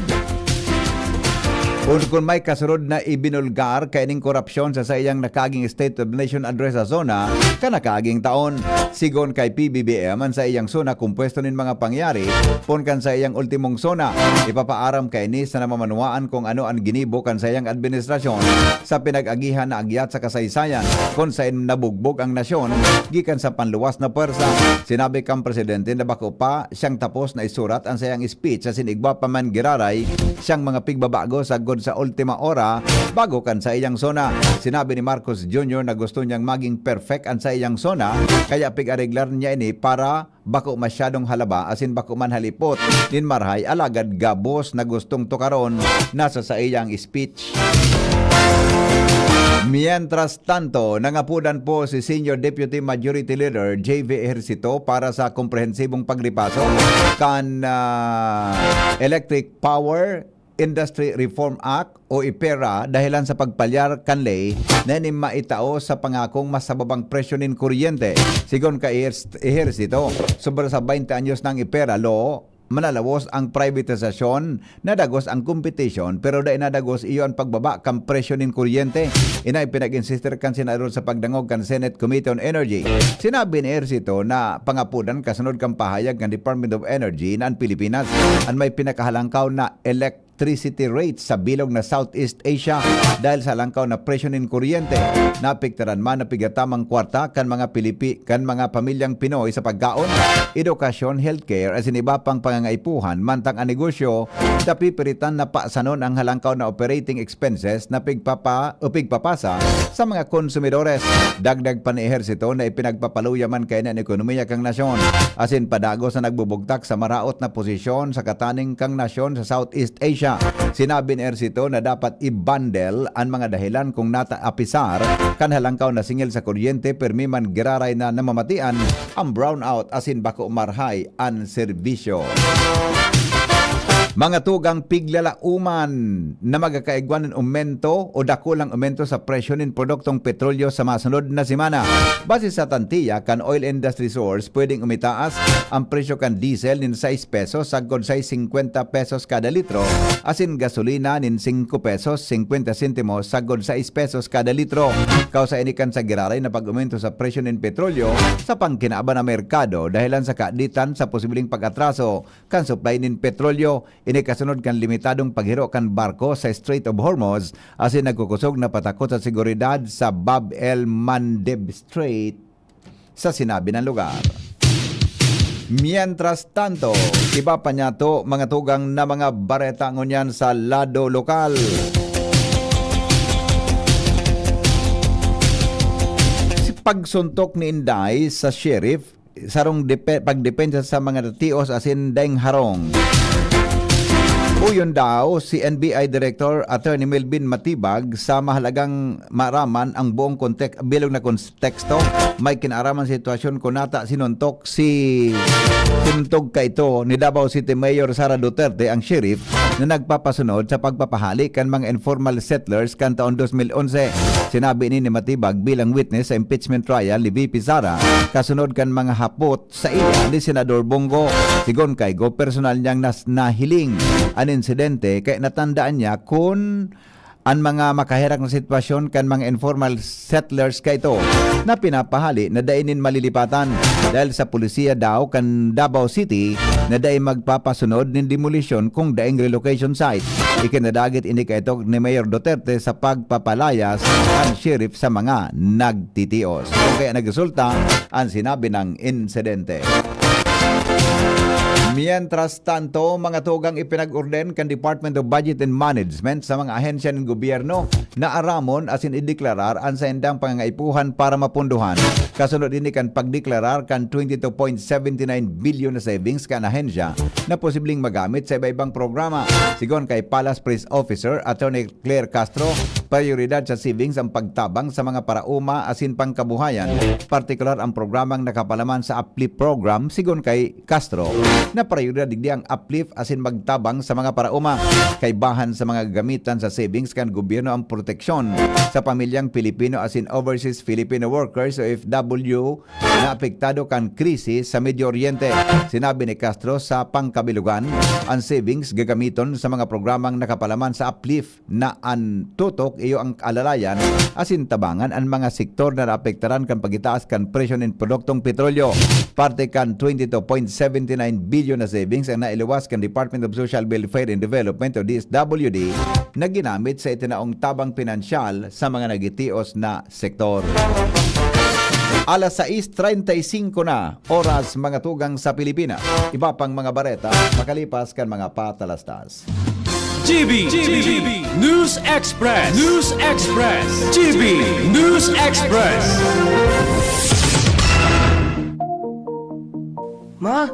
kun, kun may kasunod na ibinulgar kaining korupsyon sa saiyang nakaaging State of Nation Address sa SONA kan nakaaging taon. Sigon kay P B B M, an saiyang SONA kompuesto nin mga pangyayari poon kan saiyang ultimong SONA. Ipapaaram kaini sa namamanwaan kung ano an ginibo kan saiyang administrasyon sa pinag-agihan na agyat sa kasaysayan, kun saen nabugbog ang nasyon gikan sa panluwas na pwersa. Sinabi kan presidente na bako pa siyang tapos na isurat an saiyang speech asin igwa pa man giraray siyang mga pigbabago sagkod sa ultima ora bago kan saiyang SONA. Sinabi ni Marcos Junior na gusto niyang maging perfect an saiyang SONA, kaya pig-areglar niya ini para bako masyadong halaba asin bako man halipot nin marahay, alagad gabos na gustong tukaron na sa saiyang speech. Mientras tanto, nangapodan po si Senior Deputy Majority Leader J V Ejercito para sa komprehensibong pagripaso kan, ah, electric power Industry Reform Act o IPERA dahelan sa pagpalyar kan ley na ini maitao sa pangakong mas mababang presyo nin kuryente. Sigon kay Ehers-, Ejercito, sobra sa baynte anyos na ang IPERA law, manalawos ang privatisasyon, nadagos ang kompetisyon, pero dai nadagos iyo an pagbaba kan presyo nin kuryente. Ini pinag-insister kan senador sa pagdangog kan Senate Committee on Energy. Sinabi ni Ejercito na pangapodan kasunod kan pahayag kan Department of Energy na an Pilipinas an may pinakahalangkaw na electricity rate sa bilog na Southeast Asia dahil sa halangkaw na presyo nin kuryente. Naapektaran man na pigatamang kwarta kan mga Pilipi-, kan mga pamilyang Pinoy sa pagkaon, edukasyon, healthcare, asin iba pang pangangaipuhan, mantang an negosyo napipiritan na pasanon ang halangkaw na operating expenses na pigpapa-, o pigpapasa sa mga konsumidores. Dagdag pa ni Ejercito na ipinagpapaluya man kaini an ekonomiya kan nasyon, asin padagos na nagbubugtak sa maraot na posisyon sa kataning kan nasyon sa Southeast Asia. Sinabi ni Ejercito na dapat i-bundle an mga dahilan kung nata-, apisar kan halangkaw na singil sa kuryente, pirmi man giraray na namamatian ang brownout asin bako marahay an serbisyo. Mga tugang, piglalaoman na magkakaigwa nin aumento o dakulang aumento sa presyo nin produktong petrolyo sa masunod na semana. Base sa tantiya kan oil industry source, pwedeng umitaas ang presyo kan diesel nin sais pesos sagkod sais singkwenta pesos kada litro, asin gasolina nin singko pesos singkwenta sentimos sagkod sais pesos kada litro. Kausa ini kan sa giraray na pag-aumento sa presyo nin petrolyo sa pangkinaban na merkado dahelan sa kaaditan sa posibleng pag-atraso kan supply nin petrolyo. Ini kasunod kan limitadong paghiro kan barko sa Strait of Hormuz asin nagkukosog na patakot sa seguridad sa Bab el Mandeb Strait sa sinabi ng lugar. Mientras tanto, iba pa niyato, mga tugang, na mga bareta ngunyan sa lado lokal. Si pagsuntok ni Inday sa sheriff, sarong depe-, pagdepensa sa mga tios asin daing harong. Uyon daw si N B I Director Attorney Melvin Matibag sa mahalagang maaraman ang buong kontek-, bilog na konteksto. May kinaaraman sitwasyon kun nata sinuntok si, sinuntok kaito ni Davao City Mayor Sara Duterte ang sheriff na nagpapasunod sa pagpapahali kan mga informal settlers kan taon dos mil onse. Sinabi ini ni Matibag bilang witness sa impeachment trial ni V P Sara kasunod kan mga hapot sa iya ni Senador Bong Go. Sigon kay Go, personal niyang nas-, nahiling an insidente, kaya natandaan niya kun an mga makaherak na sitwasyon kan mga informal settlers kaito na pinapahali na dai nin malilipatan dahil sa polisiya daw kan Davao City na dai magpapasunod nin demolisyon kung daing relocation site. Ikinadagit ini kaito ni Mayor Duterte sa pagpapalayas kan sheriff sa mga nagtitios. Kung kaya nagresulta ang sinabi ng insidente. Mientras tanto, mga tugang, ipinag-orden kan Department of Budget and Management sa mga ahensya ng gobyerno na aramon asin ideklarar an saindang pangangaipuhan para mapunduhan. Kasunod ini kan pagdeklarar kan twenty two point seventy nine bilyon na savings kan ahensya na posibleng magamit sa iba-ibang programa. Sigon kay Palace Press Officer Attorney Claire Castro, prioridad sa savings ang pagtabang sa mga paraoma asin pangkabuhayan, partikular ang programang nakapalaman sa Uplift Program. Sigon kay Castro, na prioridad digdi ang Uplift asin magtabang sa mga paraoma. Kaibahan sa mga gagamitan sa savings kan gobyerno ang proteksyon sa pamilyang Pilipino asin overseas Filipino workers o O F W na apektado kan krisis sa Medio Oriente. Sinabi ni Castro, sa pangkabilogan, ang savings gagamiton sa mga programang nakapalaman sa Uplift na an tutok iyo ang alalayan asin tabangan an mga sektor na naapektaran kan pagitaas kan presyo nin produktong petrolyo. Parte kan twenty two point seventy nine bilyon na savings ang nailuwas kan Department of Social Welfare and Development o D S W D na ginamit sa itinaong tabang pinansyal sa mga nagitios na sektor. Alas sais treinta y cinco na, oras, mga tugang, sa Pilipinas. Iba pang mga bareta makalipas kan mga patalastas. G B, G B, News Express, News Express, G B News Express. Ma,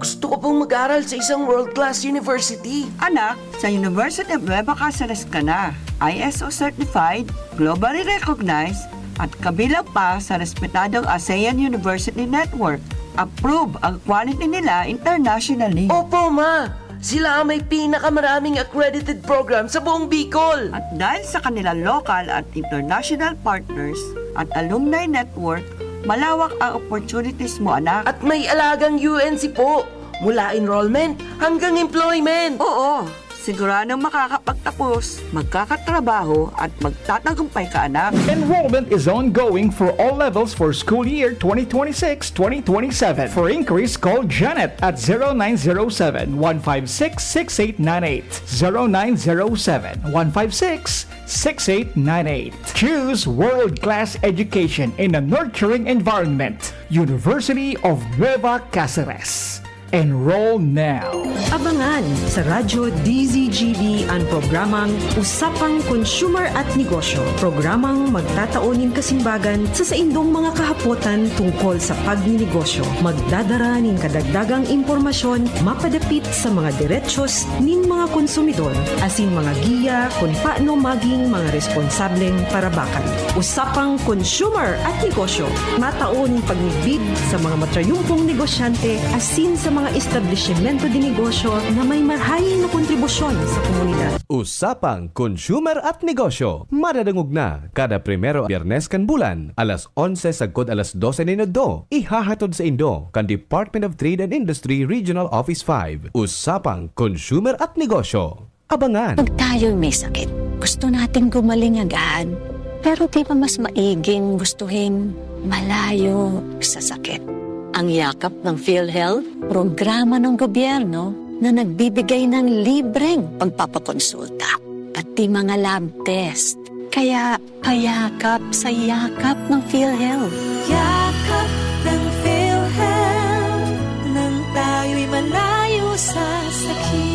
gusto ko pong mag-aral sa isang world-class university. Anak, sa University of Nueva Caceres ka na. I S O certified, globally recognized, at kabilang pa sa respetadong ASEAN University Network. Approve ang quality nila internationally. Opo, ma! Sila ang may pinakamaraming accredited program sa buong Bicol. At dahil sa kanilang local at international partners at alumni network, malawak ang opportunities mo, anak. At may alagang U N C po, mula enrollment hanggang employment. Oo, siguradong makakapagtapos, magkakatrabaho at magtatagumpay ka, anak. Enrollment is ongoing for all levels for school year twenty twenty-six twenty twenty-seven. For inquiries, call Janet at zero nine zero seven, one five six, six eight nine eight, zero nine zero seven, one five six, six eight nine eight. Choose world-class education in a nurturing environment. University of Nueva Cáceres. Enroll now. Abangan sa Radyo D Z G B an programang Usapang Consumer at Negosyo. Programang magtatao nin kasimbagan sa saindong mga kahapotan tungkol sa pagninegosyo. Magdadara nin kadagdagang impormasyon mapadapit sa mga derechos nin mga konsumidor asin mga giya kun paano maging mga responsableng parabakan. Usapang Consumer at Negosyo. Matao nin pagmidbid sa mga matrayumpong negosyante asin sa mga establisimento de negosyo na may marhay na kontribusyon sa komunidad. Usapang Consumer at Negosyo, madadangog na kada primero Biyernes kan bulan, alas onse sagkod alas dose nin udto. Ihahatod saindo kan Department of Trade and Industry Regional Office five. Usapang Consumer at Negosyo. Abangan! Pag tayo'y may sakit, gusto nating gumaling agad. Pero di ba mas maiging gustuhin malayo sa sakit? Ang Yakap ng PhilHealth, programa ng gobyerno na nagbibigay ng libreng pagpapakonsulta, pati mga lab test. Kaya payakap sa Yakap ng PhilHealth. Yakap ng PhilHealth, nang tayo'y malayo sa sakit.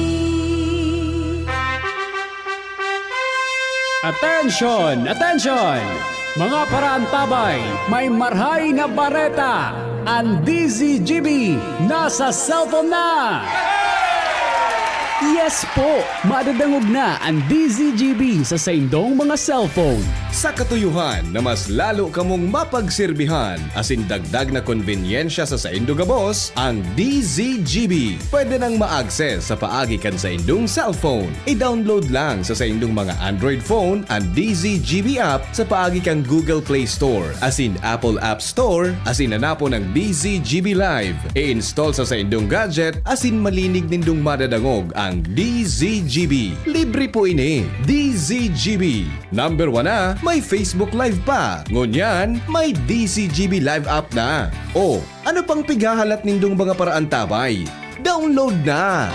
Attention! Attention! Mga paraantabay, may marhay na bareta! An D Z G B nasa cellphone na! Yes po! Madadangog na an D Z G B sa saindong mga cellphone. Sa katuyohan na mas lalo kamong mapagserbihan asin dagdag na konbenyensya sa saindo gabos, ang D Z G B pwede nang ma-access sa paagi kan saindong cellphone. I-download lang sa saindong mga Android phone an D Z G B app sa paagi kan Google Play Store asin Apple App Store, asin hanapon ang D Z G B Live. I-install sa saindong gadget asin malinig nindong madadangog ang D Z G B. Libre po ini. D Z G B. Number one na, may Facebook Live pa. Ngunyan, may D Z G B Live app na. O, ano pang pighahalat nindong mga paraantabay? Download na!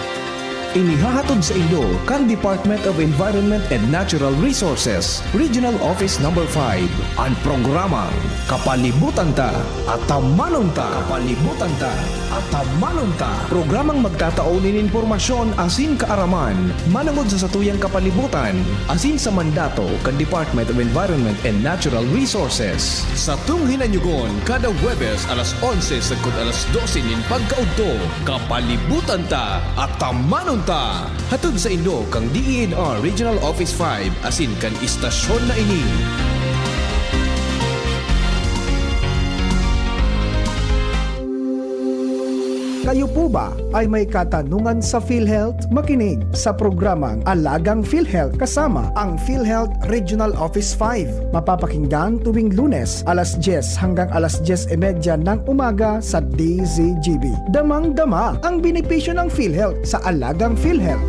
Inihahatod saindo kan Department of Environment and Natural Resources, Regional Office Number five, an programang Kapalibutan Ta, Atamanon Ta. Kapalibutan Ta, Atamanon Ta. Programang magtatao nin impormasyon asin kaaraman manongod sa satuyang kapalibutan asin sa mandato kan Department of Environment and Natural Resources. Satong hinanyugon kada Huwebes alas onse sagkod alas dose nin pagkaudto. Kapalibutan Ta, Atamanon Ta! Hatod saindo kan D E N R Regional Office five asin kan istasyon na ini. Kayo po ba ay may katanungan sa PhilHealth? Makinig sa programang Alagang PhilHealth kasama ang PhilHealth Regional Office five. Mapapakinggan tuwing Lunes, alas dyes hanggang alas dyes y media ng umaga sa D Z G B. Damang-dama ang benepisyo ng PhilHealth sa Alagang PhilHealth.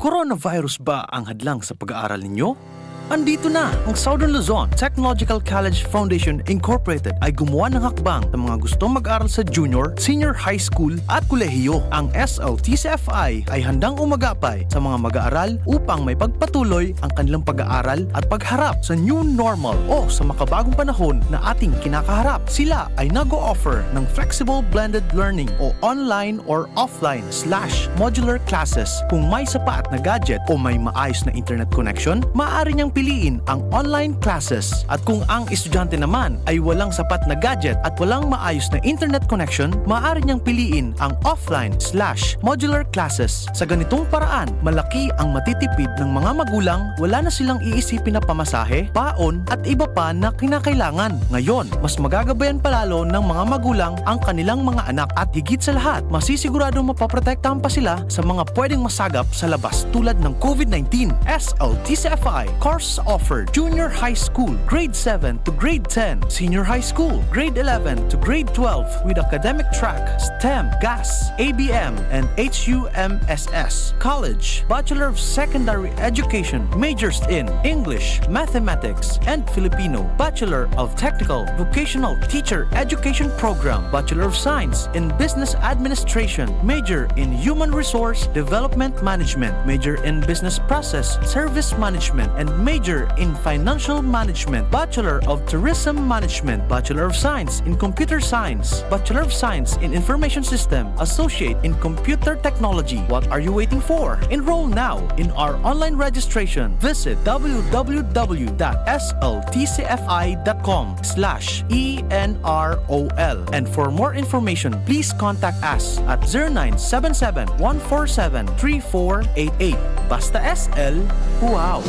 Coronavirus ba ang hadlang sa pag-aaral ninyo? Andito na ang Southern Luzon Technological College Foundation Incorporated ay gumawa ng hakbang sa mga gustong mag-aral sa junior, senior high school at kolehiyo. Ang S L T C F I ay handang umagapay sa mga mag-aaral upang may pagpatuloy ang kanilang pag-aaral at pagharap sa new normal o sa makabagong panahon na ating kinakaharap. Sila ay nag-o-offer ng flexible blended learning o online or offline slash modular classes. Kung may sapat na gadget o may maayos na internet connection, maaari niyang piliin ang online classes. At kung ang estudyante naman ay walang sapat na gadget at walang maayos na internet connection, maaari niyang piliin ang offline slash modular classes. Sa ganitong paraan, malaki ang matitipid ng mga magulang, wala na silang iisipin na pamasahe, baon, at iba pa na kinakailangan. Ngayon, mas magagabayan pa lalo ng mga magulang ang kanilang mga anak at higit sa lahat, masisigurado mapoprotektahan pa sila sa mga pwedeng masagap sa labas tulad ng COVID nineteen. S L T C F I course offered: junior high school, grade seven to grade ten, senior high school, grade eleven to grade twelve, with academic track, STEM, GAS, A B M, and H U M S S. College, Bachelor of Secondary Education, majors in English, Mathematics, and Filipino, Bachelor of Technical Vocational Teacher Education Program, Bachelor of Science in Business Administration, major in Human Resource Development Management, major in Business Process Service Management, and major in Financial Management, Bachelor of Tourism Management, Bachelor of Science in Computer Science, Bachelor of Science in Information System, Associate in Computer Technology. What are you waiting for? Enroll now in our online registration. Visit w w w dot s l t c f i dot com slash e n r o l. And for more information, please contact us at zero nine seven seven, one four seven, three four eight eight. Basta S L, wow!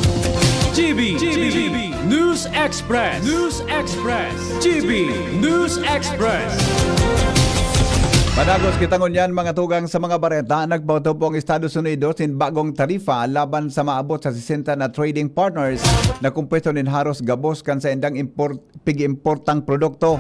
G B, G B, News Express, News Express, G B, News Express. Padagos kita ngunyan, mga tugang, sa mga bareta. Nagpautob ang Estados Unidos nin bagong tarifa laban sa maabot sa sesenta na trading partners na kompuesto nin haros gabos kan saindang import-, pig-importang produkto.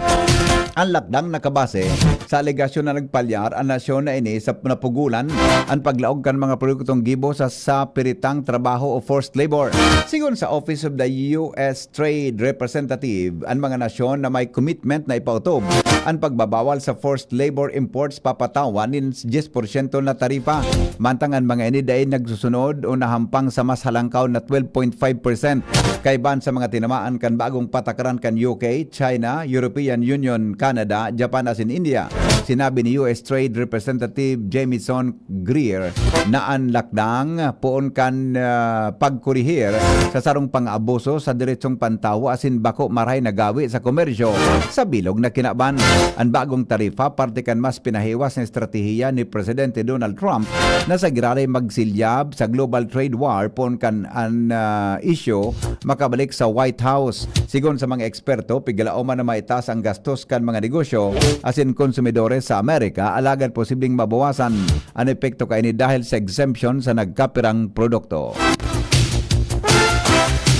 Ang lakdang nakabase sa alegasyon na nagpalyar an nasyon na ini sa napugulan an paglaog kan mga produktong gibo sa, sa piritang trabaho o forced labor. Sigon sa Office of the U S Trade Representative, an mga nasyon na may commitment na ipautob an pagbabawal sa forced labor imports papatawan nin dyes porsyento na taripa, mantang an mga ini dai nagsusunod o nahampang sa mas halangkaw na twelve point five percent. Kaiba sa mga tinamaan kan bagong patakaran kan U K, China, European Union, Canada, Japan asin India. Sinabi ni U S Trade Representative Jamieson Greer na an lakdang poon kan, ah, pagkorehir sa sarong pang-abuso sa deretsong pantawo asin bako marahay na gawi sa komersyo sa bilog na kinaban. An bagong tarifa parte kan mas pinahiwas na estratehiya ni Presidente Donald Trump na sa giraray magsilyab sa global trade war poon kan an, ah, isyu makabalik sa White House. Sigon sa mga eksperto, pigalaoman na maitaas ang gastos kan mga negosyo asin konsumidores sa Amerika, alagad posibleng mabawasan an epekto kaini dahil sa exemption sa nagkapirang produkto.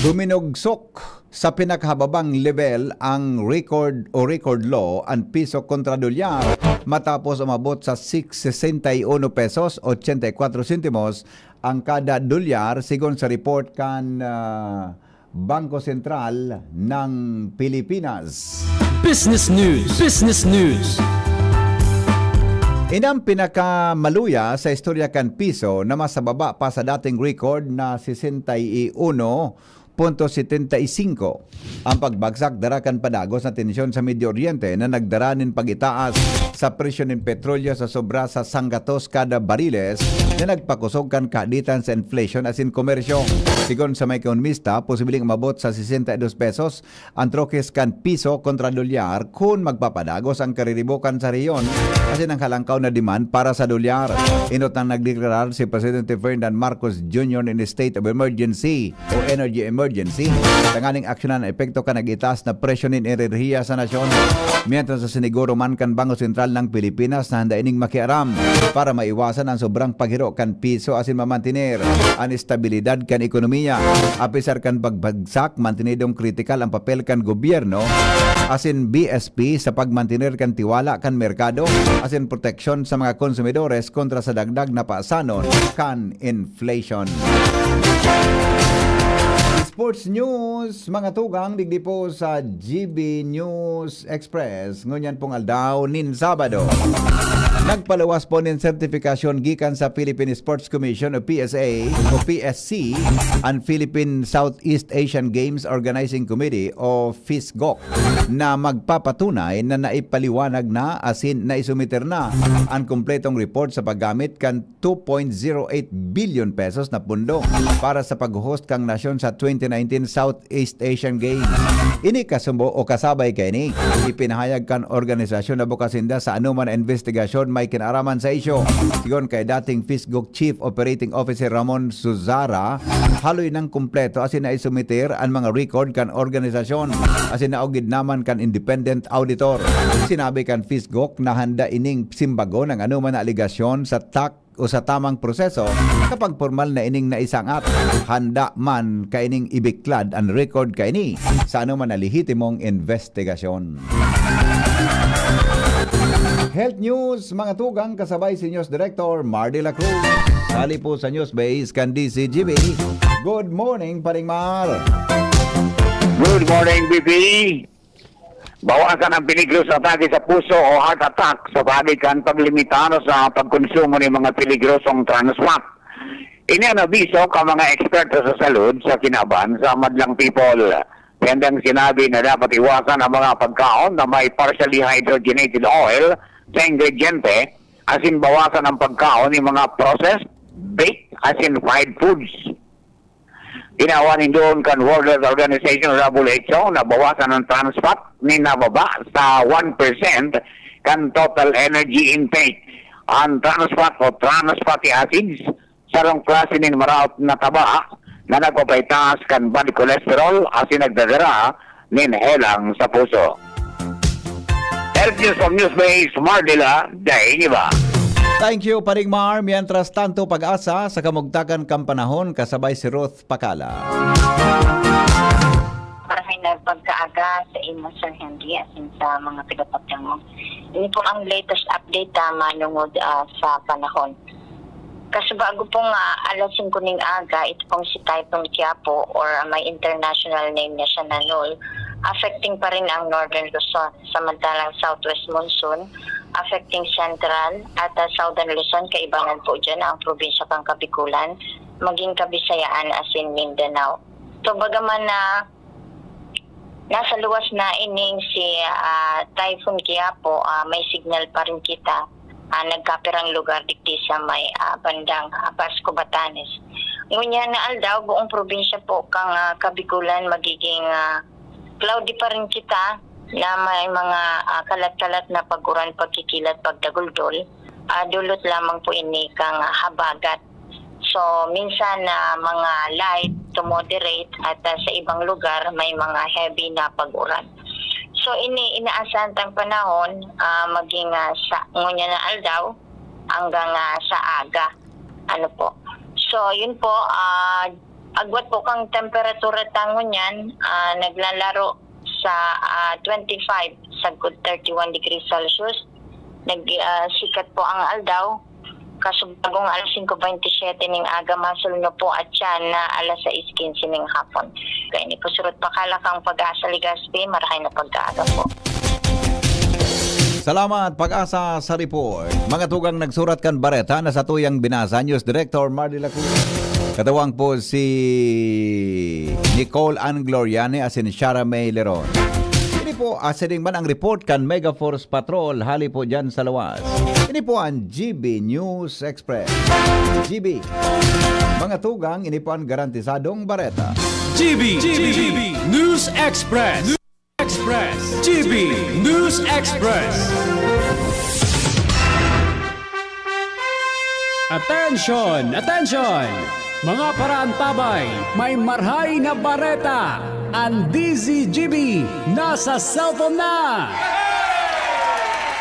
Duminugsok sa pinakahababang level ang record o record low an piso kontra dolyar matapos umabot sa six, sesenta y uno pesos ochenta y cuatro sentimos ang kada dolyar, sigon sa report kan, ah, Bangko Sentral ng Pilipinas. Business News, Business News. Inang pinakamaluya sa istorya kan piso na mas mababa pa sa dating record na sesenta y uno punto setenta y cinco. Ang pagbagsak dara kan padagos na tensyon sa Medio Oriente na nagdara nin pag-itaas sa presyo nin petrolyo sa sobra sa sanggatos kada bariles na nagpakosog kan kahaditan sa inflation asin komersyo. Sigon sa mga ekonomista, posibleng umabot sa sesenta y dos pesos ang trokes kan piso kontra dolyar kun magpapadagos ang kariribokan sa rehiyon asin ang halangkaw na demand para sa dolyar. Enot nang nagdeklarar si Presidente Ferdinand Marcos Junior nin state of emergency o energy emergency, tanganing aksyonan an epekto kan nag-itaas na presyo nin enerhiya sa nasyon. Mientras, sa siniguro man kan Bangko Sentral ng Pilipinas na handa ining makiaram para maiwasan ang sobrang paghiro kan piso asin mamantener an estabilidad kan ekonomiya. Apisar kan pagbagsak, mantenidong kritikal ang papel kan gobyerno asin B S P sa pagmantener kan tiwala kan merkado asin proteksyon sa mga konsumidores kontra sa dagdag na pasanon kan inflation. Sports news, mga tugang, digdi po sa G B News Express ngunyan pong aldaw nin Sabado. Nagpaluwas po nin sertifikasyon gikan sa Philippine Sports Commission o P S A o P S C, an Philippine Southeast Asian Games Organizing Committee o FISGOC na magpapatunay na naipaliwanag na asin naisumiter na an kompletong report sa paggamit kan two point zero eight billion pesos na pondo para sa pag-host kan nasyon sa twenty nineteen Southeast Asian Games. Ini kasubo o kasabay kaini, ipinahayag kan organisasyon na bukas sinda sa anoman na investigasyon may kinaraman sa isyu. Sigon kay dating FISGOC Chief Operating Officer Ramon Suzara, haloy nang kumpleto asin naisumiter an mga record kan organisasyon asin naugid naman kan independent auditor. Sinabi kan FISGOC na handa ining simbagon ang anoman na alegasyon sa tak o sa tamang proseso. Kapag pormal na ining naisangat, handa man kaining ibiklad an record kaini sa anoman na lehitimong investigasyon. Health News, mga tugang, kasabay si News Director Mar de la Cruz. Sali po sa News Base kan D C G B. Good morning, Paring Mar. Good morning, B P. Bawasan ang peligro sa atake sa puso o heart attack sa paagi kan paglimita sa pagkonsumo nin mga peligrosong trans fat. Ini an abiso kan mga eksperto sa salud sa kinaban sa madlang people. Tendang sinabi na dapat iwasan ang mga pagkaon na may partially hydrogenated oil sa ingrediente, asin bawasan ang pagkaon nin mga processed, baked, asin fried foods. Tinawan nin duon kan World Health Organization o W H O na bawasan ang trans fat nin nababa sa one percent kan total energy intake. An trans fat o trans fatty acids, sarong klase nin maraot na taba na nagpapaitaas kan bad cholesterol asin nagdadara nin helang sa puso. Health News from Newsbase, Mardila, Dainiba. Thank you, Paring Mar. Mientras tanto, Pag-asa sa kamugtakan kan panahon kasabay si Ruth Pakala. Marahay na pagkaaga sa imo, Sir Henry, asin sa mga tagapakinig mo. Ini po ang latest update ah, manungod ah, sa panahon. Kasi bago pong ah, alas singko ning aga, ito pong si Typhoon Quiapo or ah, may international name niya siya na Nol, affecting pa rin ang Northern Luzon. Samantalang southwest monsoon, affecting Central at ah, Southern Luzon, kaibanan po dyan ang probinsya kan Kabikulan, maging Kabisayaan asin Mindanao. So bagaman na nasa luwas na ining si ah, Typhoon Quiapo, ah, may signal pa rin kita ah, nagkapirang lugar digdi sa may ah, bandang ah, Pasco, Batanes. Ngunyan na aldaw, buong probinsya po kang ah, Kabikulan magiging ah, cloudy pa rin kita na may mga ah, kalat-kalat na pag-uran, pagkikilat, pagdaguldol. Ah, dulot lamang po ini kang ah, habagat. So, minsan na mga light to moderate at ah, sa ibang lugar may mga heavy na pag-uran. So, ini inaasahan tang panahon ah, maging ah, sa ngunyan na aldaw hanggang ah, sa aga. Ano po? So, yun po, ah, agwat po kang temperatura ta ngunyan, ah, naglalaro sa ah, twenty-five sagkod thirty-one degrees Celsius. Nag ah, sikat po ang aldaw. Kaso bagong alas singko bente siyete ning aga, masulno po at siya na alas sais kinse ning hapon. Kaya ini po surot pakala kang Pag-asa, Legazpi, marahay na pagkaaga po. Salamat, Pag-asa, sa report. Mga tugang nagsurat kan bareta na satuyang binasa, News Director Mardy Lacuna. Katawang po si Nicole Ann Gloriani asin Shara May Leron. Ini po, asiring man ang report kan Mega Force Patrol, hali po dyan sa lawas. Ini po ang G B News Express. G B, mga tugang, ini po ang garantisadong bareta. G B, G B, News Express. Express. G B News Express. Attention! Attention! Mga paraantabay, may marhay na bareta! Ang D Z G B nasa cellphone na!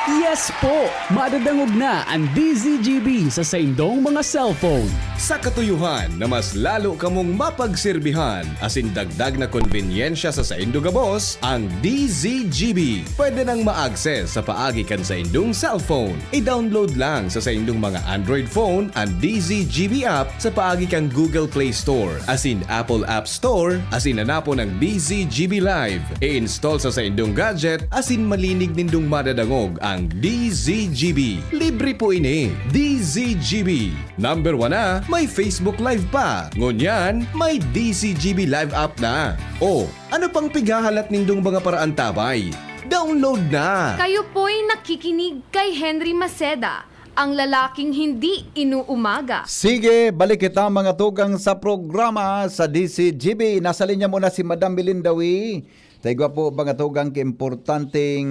Yes po! Madadangog na ang D Z G B sa saindong mga cellphone. Sa katuyuhan na mas lalo kamong mapagserbihan asin dagdag na konbenyensya sa saindo gabos, ang D Z G B pwede nang ma-access sa paagi kan saindong cellphone. I-download lang sa saindong mga Android phone ang D Z G B app sa paagi kan Google Play Store asin Apple App Store asin hanapon ang D Z G B Live. I-install sa saindong gadget asin malinig nindong madadangog Ang D Z G B. Libre po ini. D Z G B. Number one na, may Facebook Live pa. Ngunyan, may D Z G B Live app na. O, ano pang pighahalat nindong mga paraantabay? Download na! Kayo po'y nakikinig kay Henry Maceda, ang lalaking hindi inuumaga. Sige, balik kita, mga tugang, sa programa sa D Z G B. Nasa linya muna si Madam Melinda Wee. Taigwa po, mga tugang, kaimportanteng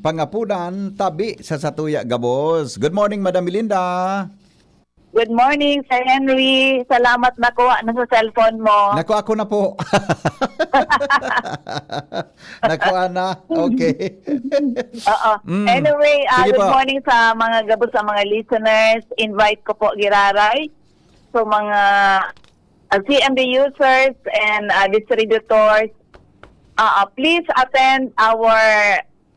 pangapunan, tabi sa satuya gabos. Good morning, Madam Melinda. Good morning, Sir Henry. Salamat, nakuha na sa cellphone mo. Naku, ako na po. Nakuha na? Okay. Oo. Mm. Anyway, ah, Sige good po. morning sa mga gabos, sa mga listeners. Invite ko po giraray sa mga, ah, C M D users and, ah, distributors. Ah, ah, please attend our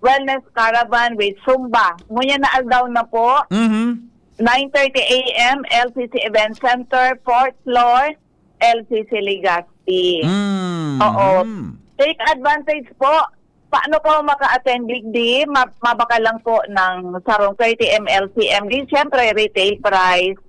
Wellness Caravan with Zumba. Ngunyan na aldaw na po. Mhm. Nine thirty A M, L C C Event Center, fourth floor, L C C Legazpi. Mm. Oo. Mm. Take advantage po. Paano ka maka-attend digdi? Ma-, mabakal lang po ng sarong thirty M L C M D. Siyempre, retail price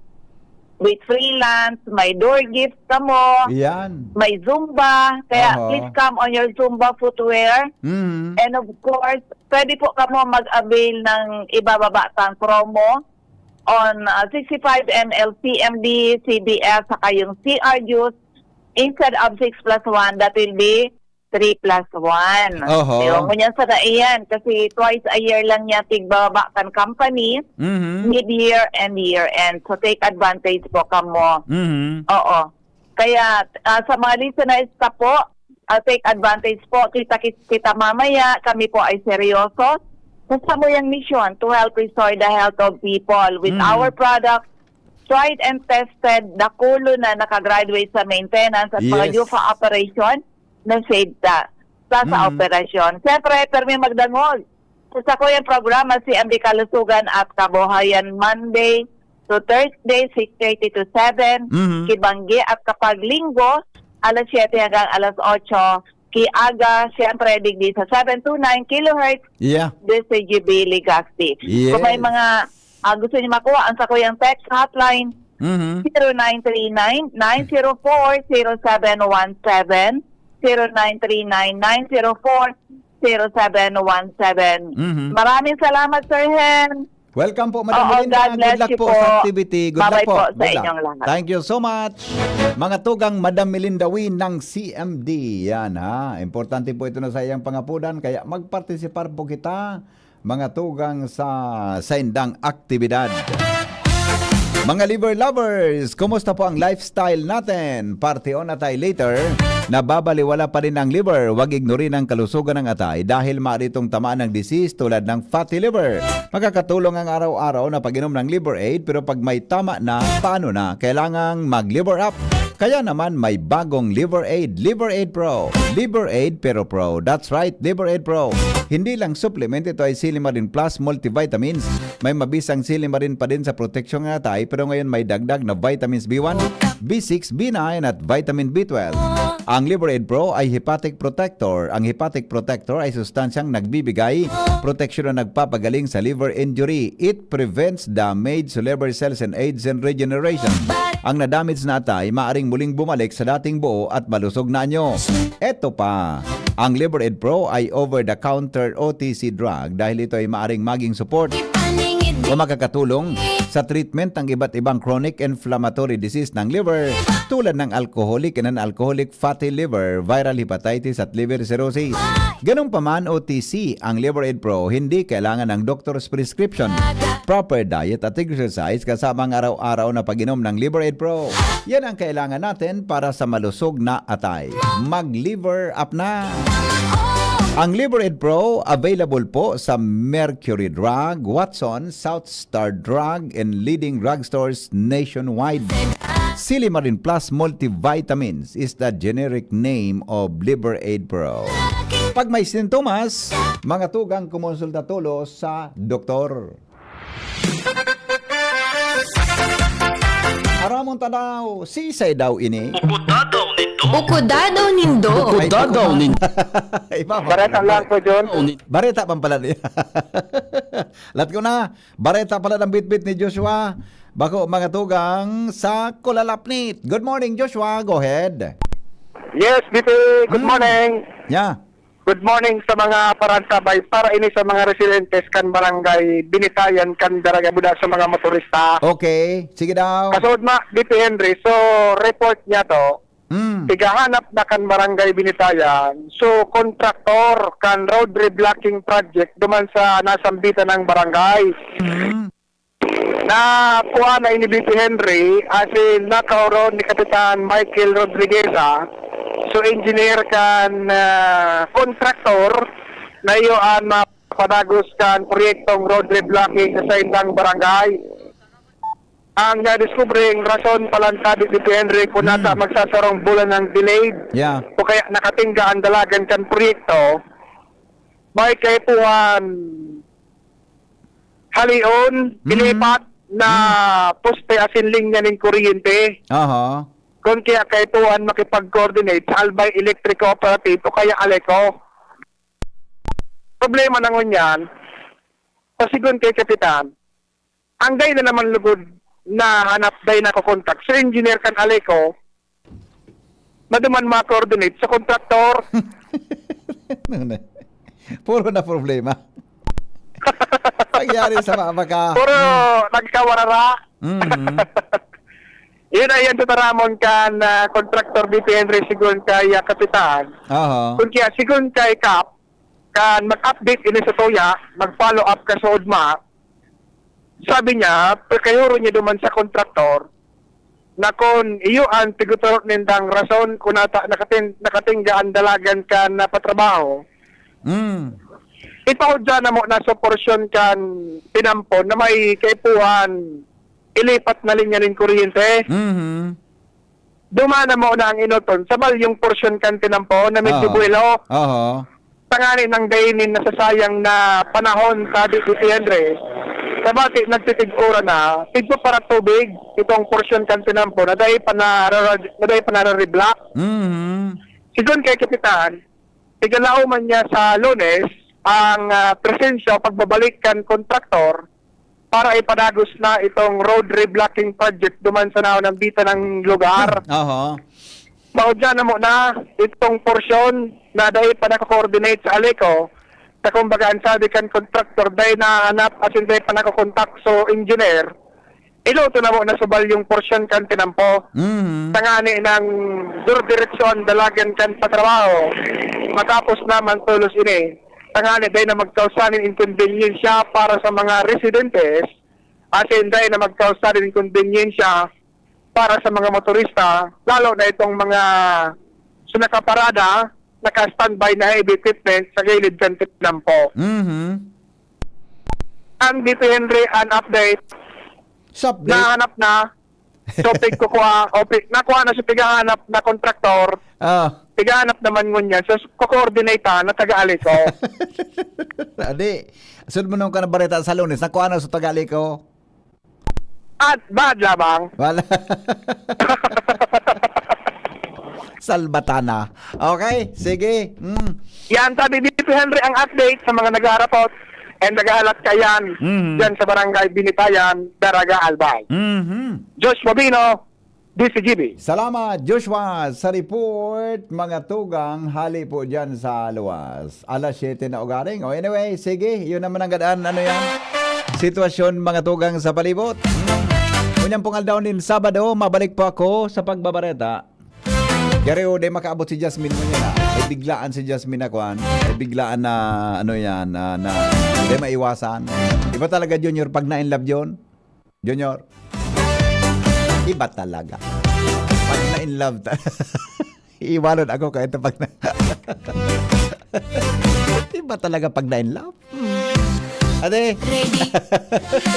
with free lunch, may door gift kamo, Yan. may Zumba. Kaya Oho. please come on your Zumba footwear. Mm. And of course, pwede po kamo mag-avail ng ibababa tang promo on, ah, sixty-five M L C M D, C B S, saka yung C R juice. Instead of six plus one, that will be three plus one. Oho. Yung ngunyan sa daiyan, kasi twice a year lang niya tigbababa kan company, Mhm. mid-year and year-end. So, take advantage po kamo. Mhm. Oo. Kaya, ah, sa mga listeners ta po, ah, take advantage po. Kita, kit-, kita mamaya, kami po ay seryoso sa samuyang misyon to help restore the health of people with Mm. our products, tried and tested, dakulo na nakagraduate sa maintenance at mga Yes. UFA operation na save ta sa, sa Mm. operasyon. Siyempre, permi magdangog sa sakuyang programa, C M D Kalusugan at Kabuhayan, Monday to Thursday, six thirty to seven, Mhm. kibanggi at kapag Linggo, alas siyete hanggang alas otso, kiaga, siyempre, digdi sa seven two nine kilohertz, Yeah. D Z G B Legazpi. Yes. Kung may mga, ah, gusto niyo makuha, ang sakuyang text hotline, Mhm. zero nine three nine, nine zero four, zero seven one seven, zero nine three nine, nine zero four, zero seven one seven. Mhm. Maraming salamat, Sir Hen. Welcome po, Madam Oo, Melinda. God bless Good luck you po po. sa activity. Good Bye-bye luck po. po sa Good luck. inyong lahat. Thank you so much. Mga tugang, Madam Melinda Wee ng C M D. Yan, ha. Importante po ito na sa iyang pangapudan. Kaya magpartisipar po kita, mga tugang, sa saindang aktibidad. Mga liver lovers, kumusta po ang lifestyle natin? Parte on na tayo later. Nababaliwala pa rin ang liver. Huwag ignorin ang kalusugan ng atay dahil maaari itong tamaan ng disease tulad ng fatty liver. Makakatulong ang araw-araw na pag-inom ng Liver Aid, pero pag may tama na, paano na? Kailangang mag-liver up. Kaya naman may bagong Liver Aid, Liver Aid Pro. Liver Aid pero Pro. That's right, Liver Aid Pro. Hindi lang supplement, ito ay Silimarin Plus multivitamins. May mabisang silimarin pa din sa proteksyon ng atay, pero ngayon may dagdag na vitamins B one, B six, B nine at vitamin B twelve. Ang Liver Aid Pro ay hepatic protector. Ang hepatic protector ay sustansyang nagbibigay proteksyon na nagpapagaling sa liver injury. It prevents damage to liver cells and aids in regeneration. Ang nadamage na atay maaring muling bumalik sa dating buo at malusog na anyo. Eto pa, ang Liver Aid Pro ay over-the-counter O T C drug dahil ito ay maaring maging support o makakatulong sa treatment ng iba't ibang chronic inflammatory disease ng liver, tulad ng alcoholic and non-alcoholic fatty liver, viral hepatitis at liver cirrhosis. Ganun pa man, O T C ang Liver Aid Pro, hindi kailangan ng doctor's prescription. Proper diet at exercise kasama ang araw-araw na pag-inom ng Liver Aid Pro. Yan ang kailangan natin para sa malusog na atay. Mag-liver up na! Ang Liver Aid Pro available po sa Mercury Drug, Watson, South Star Drug, and leading drugstores nationwide. Silimarin Plus Multivitamins is the generic name of Liver Aid Pro. Pag may sintomas, mga tugang, kumonsulta tulos sa doktor. Ramon Tanaw, sisay daw ini? Uko dadaw nindo. Uko dadaw nindo. Uko dadaw nindo. Iba ba? Bareta lang po, John. Bareta man pala niya. Lat ko na, bareta pala ng bitbit ni Joshua. Bako mga tugang sa Kulalapnit. Good morning, Joshua. Go ahead. Yes, B P, good Mm. morning. Yeah. Good morning sa mga parantabay. Para ini sa mga residentes kan barangay Binitayan, kan Daraga Buda sa mga motorista. Okay. Sige daw. Kasunod ma, B P Henry. So, report niya to. Mm. Tigahanap na kan barangay Binitayan. So, kontraktor kan road reblocking project duman sa nasambitan ng barangay. Mm. Na kuha na ini B P Henry, asin nakaoron ni Kapitan Michael Rodrigueza, so engineer kan ah, kontraktor na iyo an mapadagos kan proyektong road reblocking sa saindang barangay. Ang nadiskubreng rason palan sabi ni B P Henry kung Hmm. nasa magsasarong bulan ng delayed Yeah. o kaya nakatingga ang dalagan kan proyekto, may kaipuhan halion, Mm. ilipat na poste asin linya nin kuryente. Aha. Kun kaya kaipuhan makipag-coordinate sa Albay Electric Cooperative o kaya ALECO. Problema na ngunyan, pasigon kay Kapitan, ang dai na naman lugod na hanap dai nakokontak. So, engineer kan ALECO, maduman ma-coordinate sa kontraktor. Puro na problema. Nangyari sa mga maka... Puro nagkawarara. Mhm. Yun ay yan sa taramon kan ah, kontraktor B P Henry sigon kay ah, Kapitan. Aha. Kung kaya sigon kay Kap, kan mag-update ini sa tuya, mag-follow up ka sa ugma. Sabi niya, pagkayuro niya duman sa kontraktor, na kun iyo an piguturok nindang rason kun ata nakatin, nakatingga an dalagan kan napatrabaho. Mm. Ipahudya na mo na sa porsyon kan tinampo na may kaipuhan ilipat na linya nin kuryente. Mhm. Duman na mo na ang inoton sa balyong porsyon kan tinampo na medyo Oo. buwelo. Oho. Tangani nang dai nin nasasayang na panahon, sabi ni Henry. Sa bati, nagtitig-ura na, tigpa para tubig, itong porsyon kan tinampo na dai pa na, na dai pa nare-reblock. Mhm. Sigon kay Kapitan, igalaw man niya sa Lunes ang ah, presensya o pagbabalik kan kontraktor para ipadagos na itong road reblocking project duman sa naon ang bita ng lugar. Oho. Maudyan na mo na itong porsyon na dai pa nako-coordinate sa ALECO. Sa kumbaga, ang sabi kan kontraktor, dai nahanap asin dai pa nako-contact so engineer. Iluto na mo na sa balyong porsyon kan tinampo. Mhm. Tangani nang durdiretso ang dalagan kan patrabaho. Matapos naman tolos ini. Tangani dai na magkausa nin inkonbenyensya para sa mga residentes. Asin dai na magkausa nin inkonbenyensya para sa mga motorista, lalo na itong mga sunakaparada, naka-standby na heavy equipment sa gilid kan tinampo. Mhm. Ang D P Henry, an update, Sa update. nahanap na. So, pigkukuha, o pig, nakuha na sa pighahanap na kontraktor. Ah. Pighahanap naman ngunyan. So, ko-coordinate na taga-ALECO. Adi, sud mo nung ka na bareta sa Lunes, nakuha na sa taga-ALECO. At bad lamang. Wala. Salbatana. Okay, sige. Mm. Yan, sabi ni P Henry, ang update sa mga nag-aarapot and naghahalat kayan Mhm. dyan sa barangay Binitayan, Daraga, Albay. Mhm. Josh Mabino, D C G B. Salamat, Joshua, sa report. Mga tugang, hali po dyan sa luwas. Alas siyete na ugaring. O anyway, sige, yun naman ang gadaan. Ano yan? Sitwasyon, mga tugang sa palibot. Hmm. Ngunyan pong aldaw nin Sabado, mabalik po ako sa pagbabareta. Yari o, di makaabot si Jasmine mo niya na. Ay biglaan si Jasmine na kwan. Ay biglaan na, ano yan, na, na di maiwasan. Iba talaga, Junior, pag na-in love yun. Junior. Iba talaga. Pag na-in love ta- Iiwanan ako kahit na pag na- Iba talaga pag na-in love. Hmm. Ate, Ready na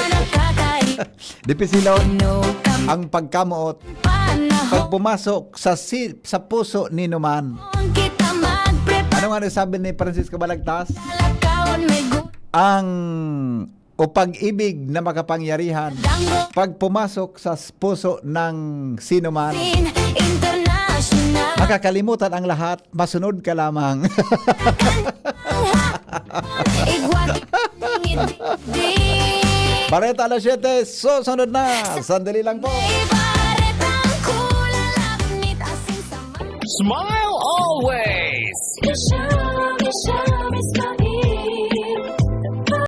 nakakain dipisilon No ang pagkamuot pag panahon pumasok sa si, sa puso ni Numan. Kita magprepara Ano nga sabi ni Francisco Balagtas? Lakawan may gu- Ang o pag-ibig na makapangyarihan, pag pumasok sa s- puso ng sinuman, International. makakalimutan ang lahat, masunod ka lamang. Igwat. Bareta alas siyete, susunod na. Sandali lang po. Ibaret ang kulay labnit asin sa mata. Smile always!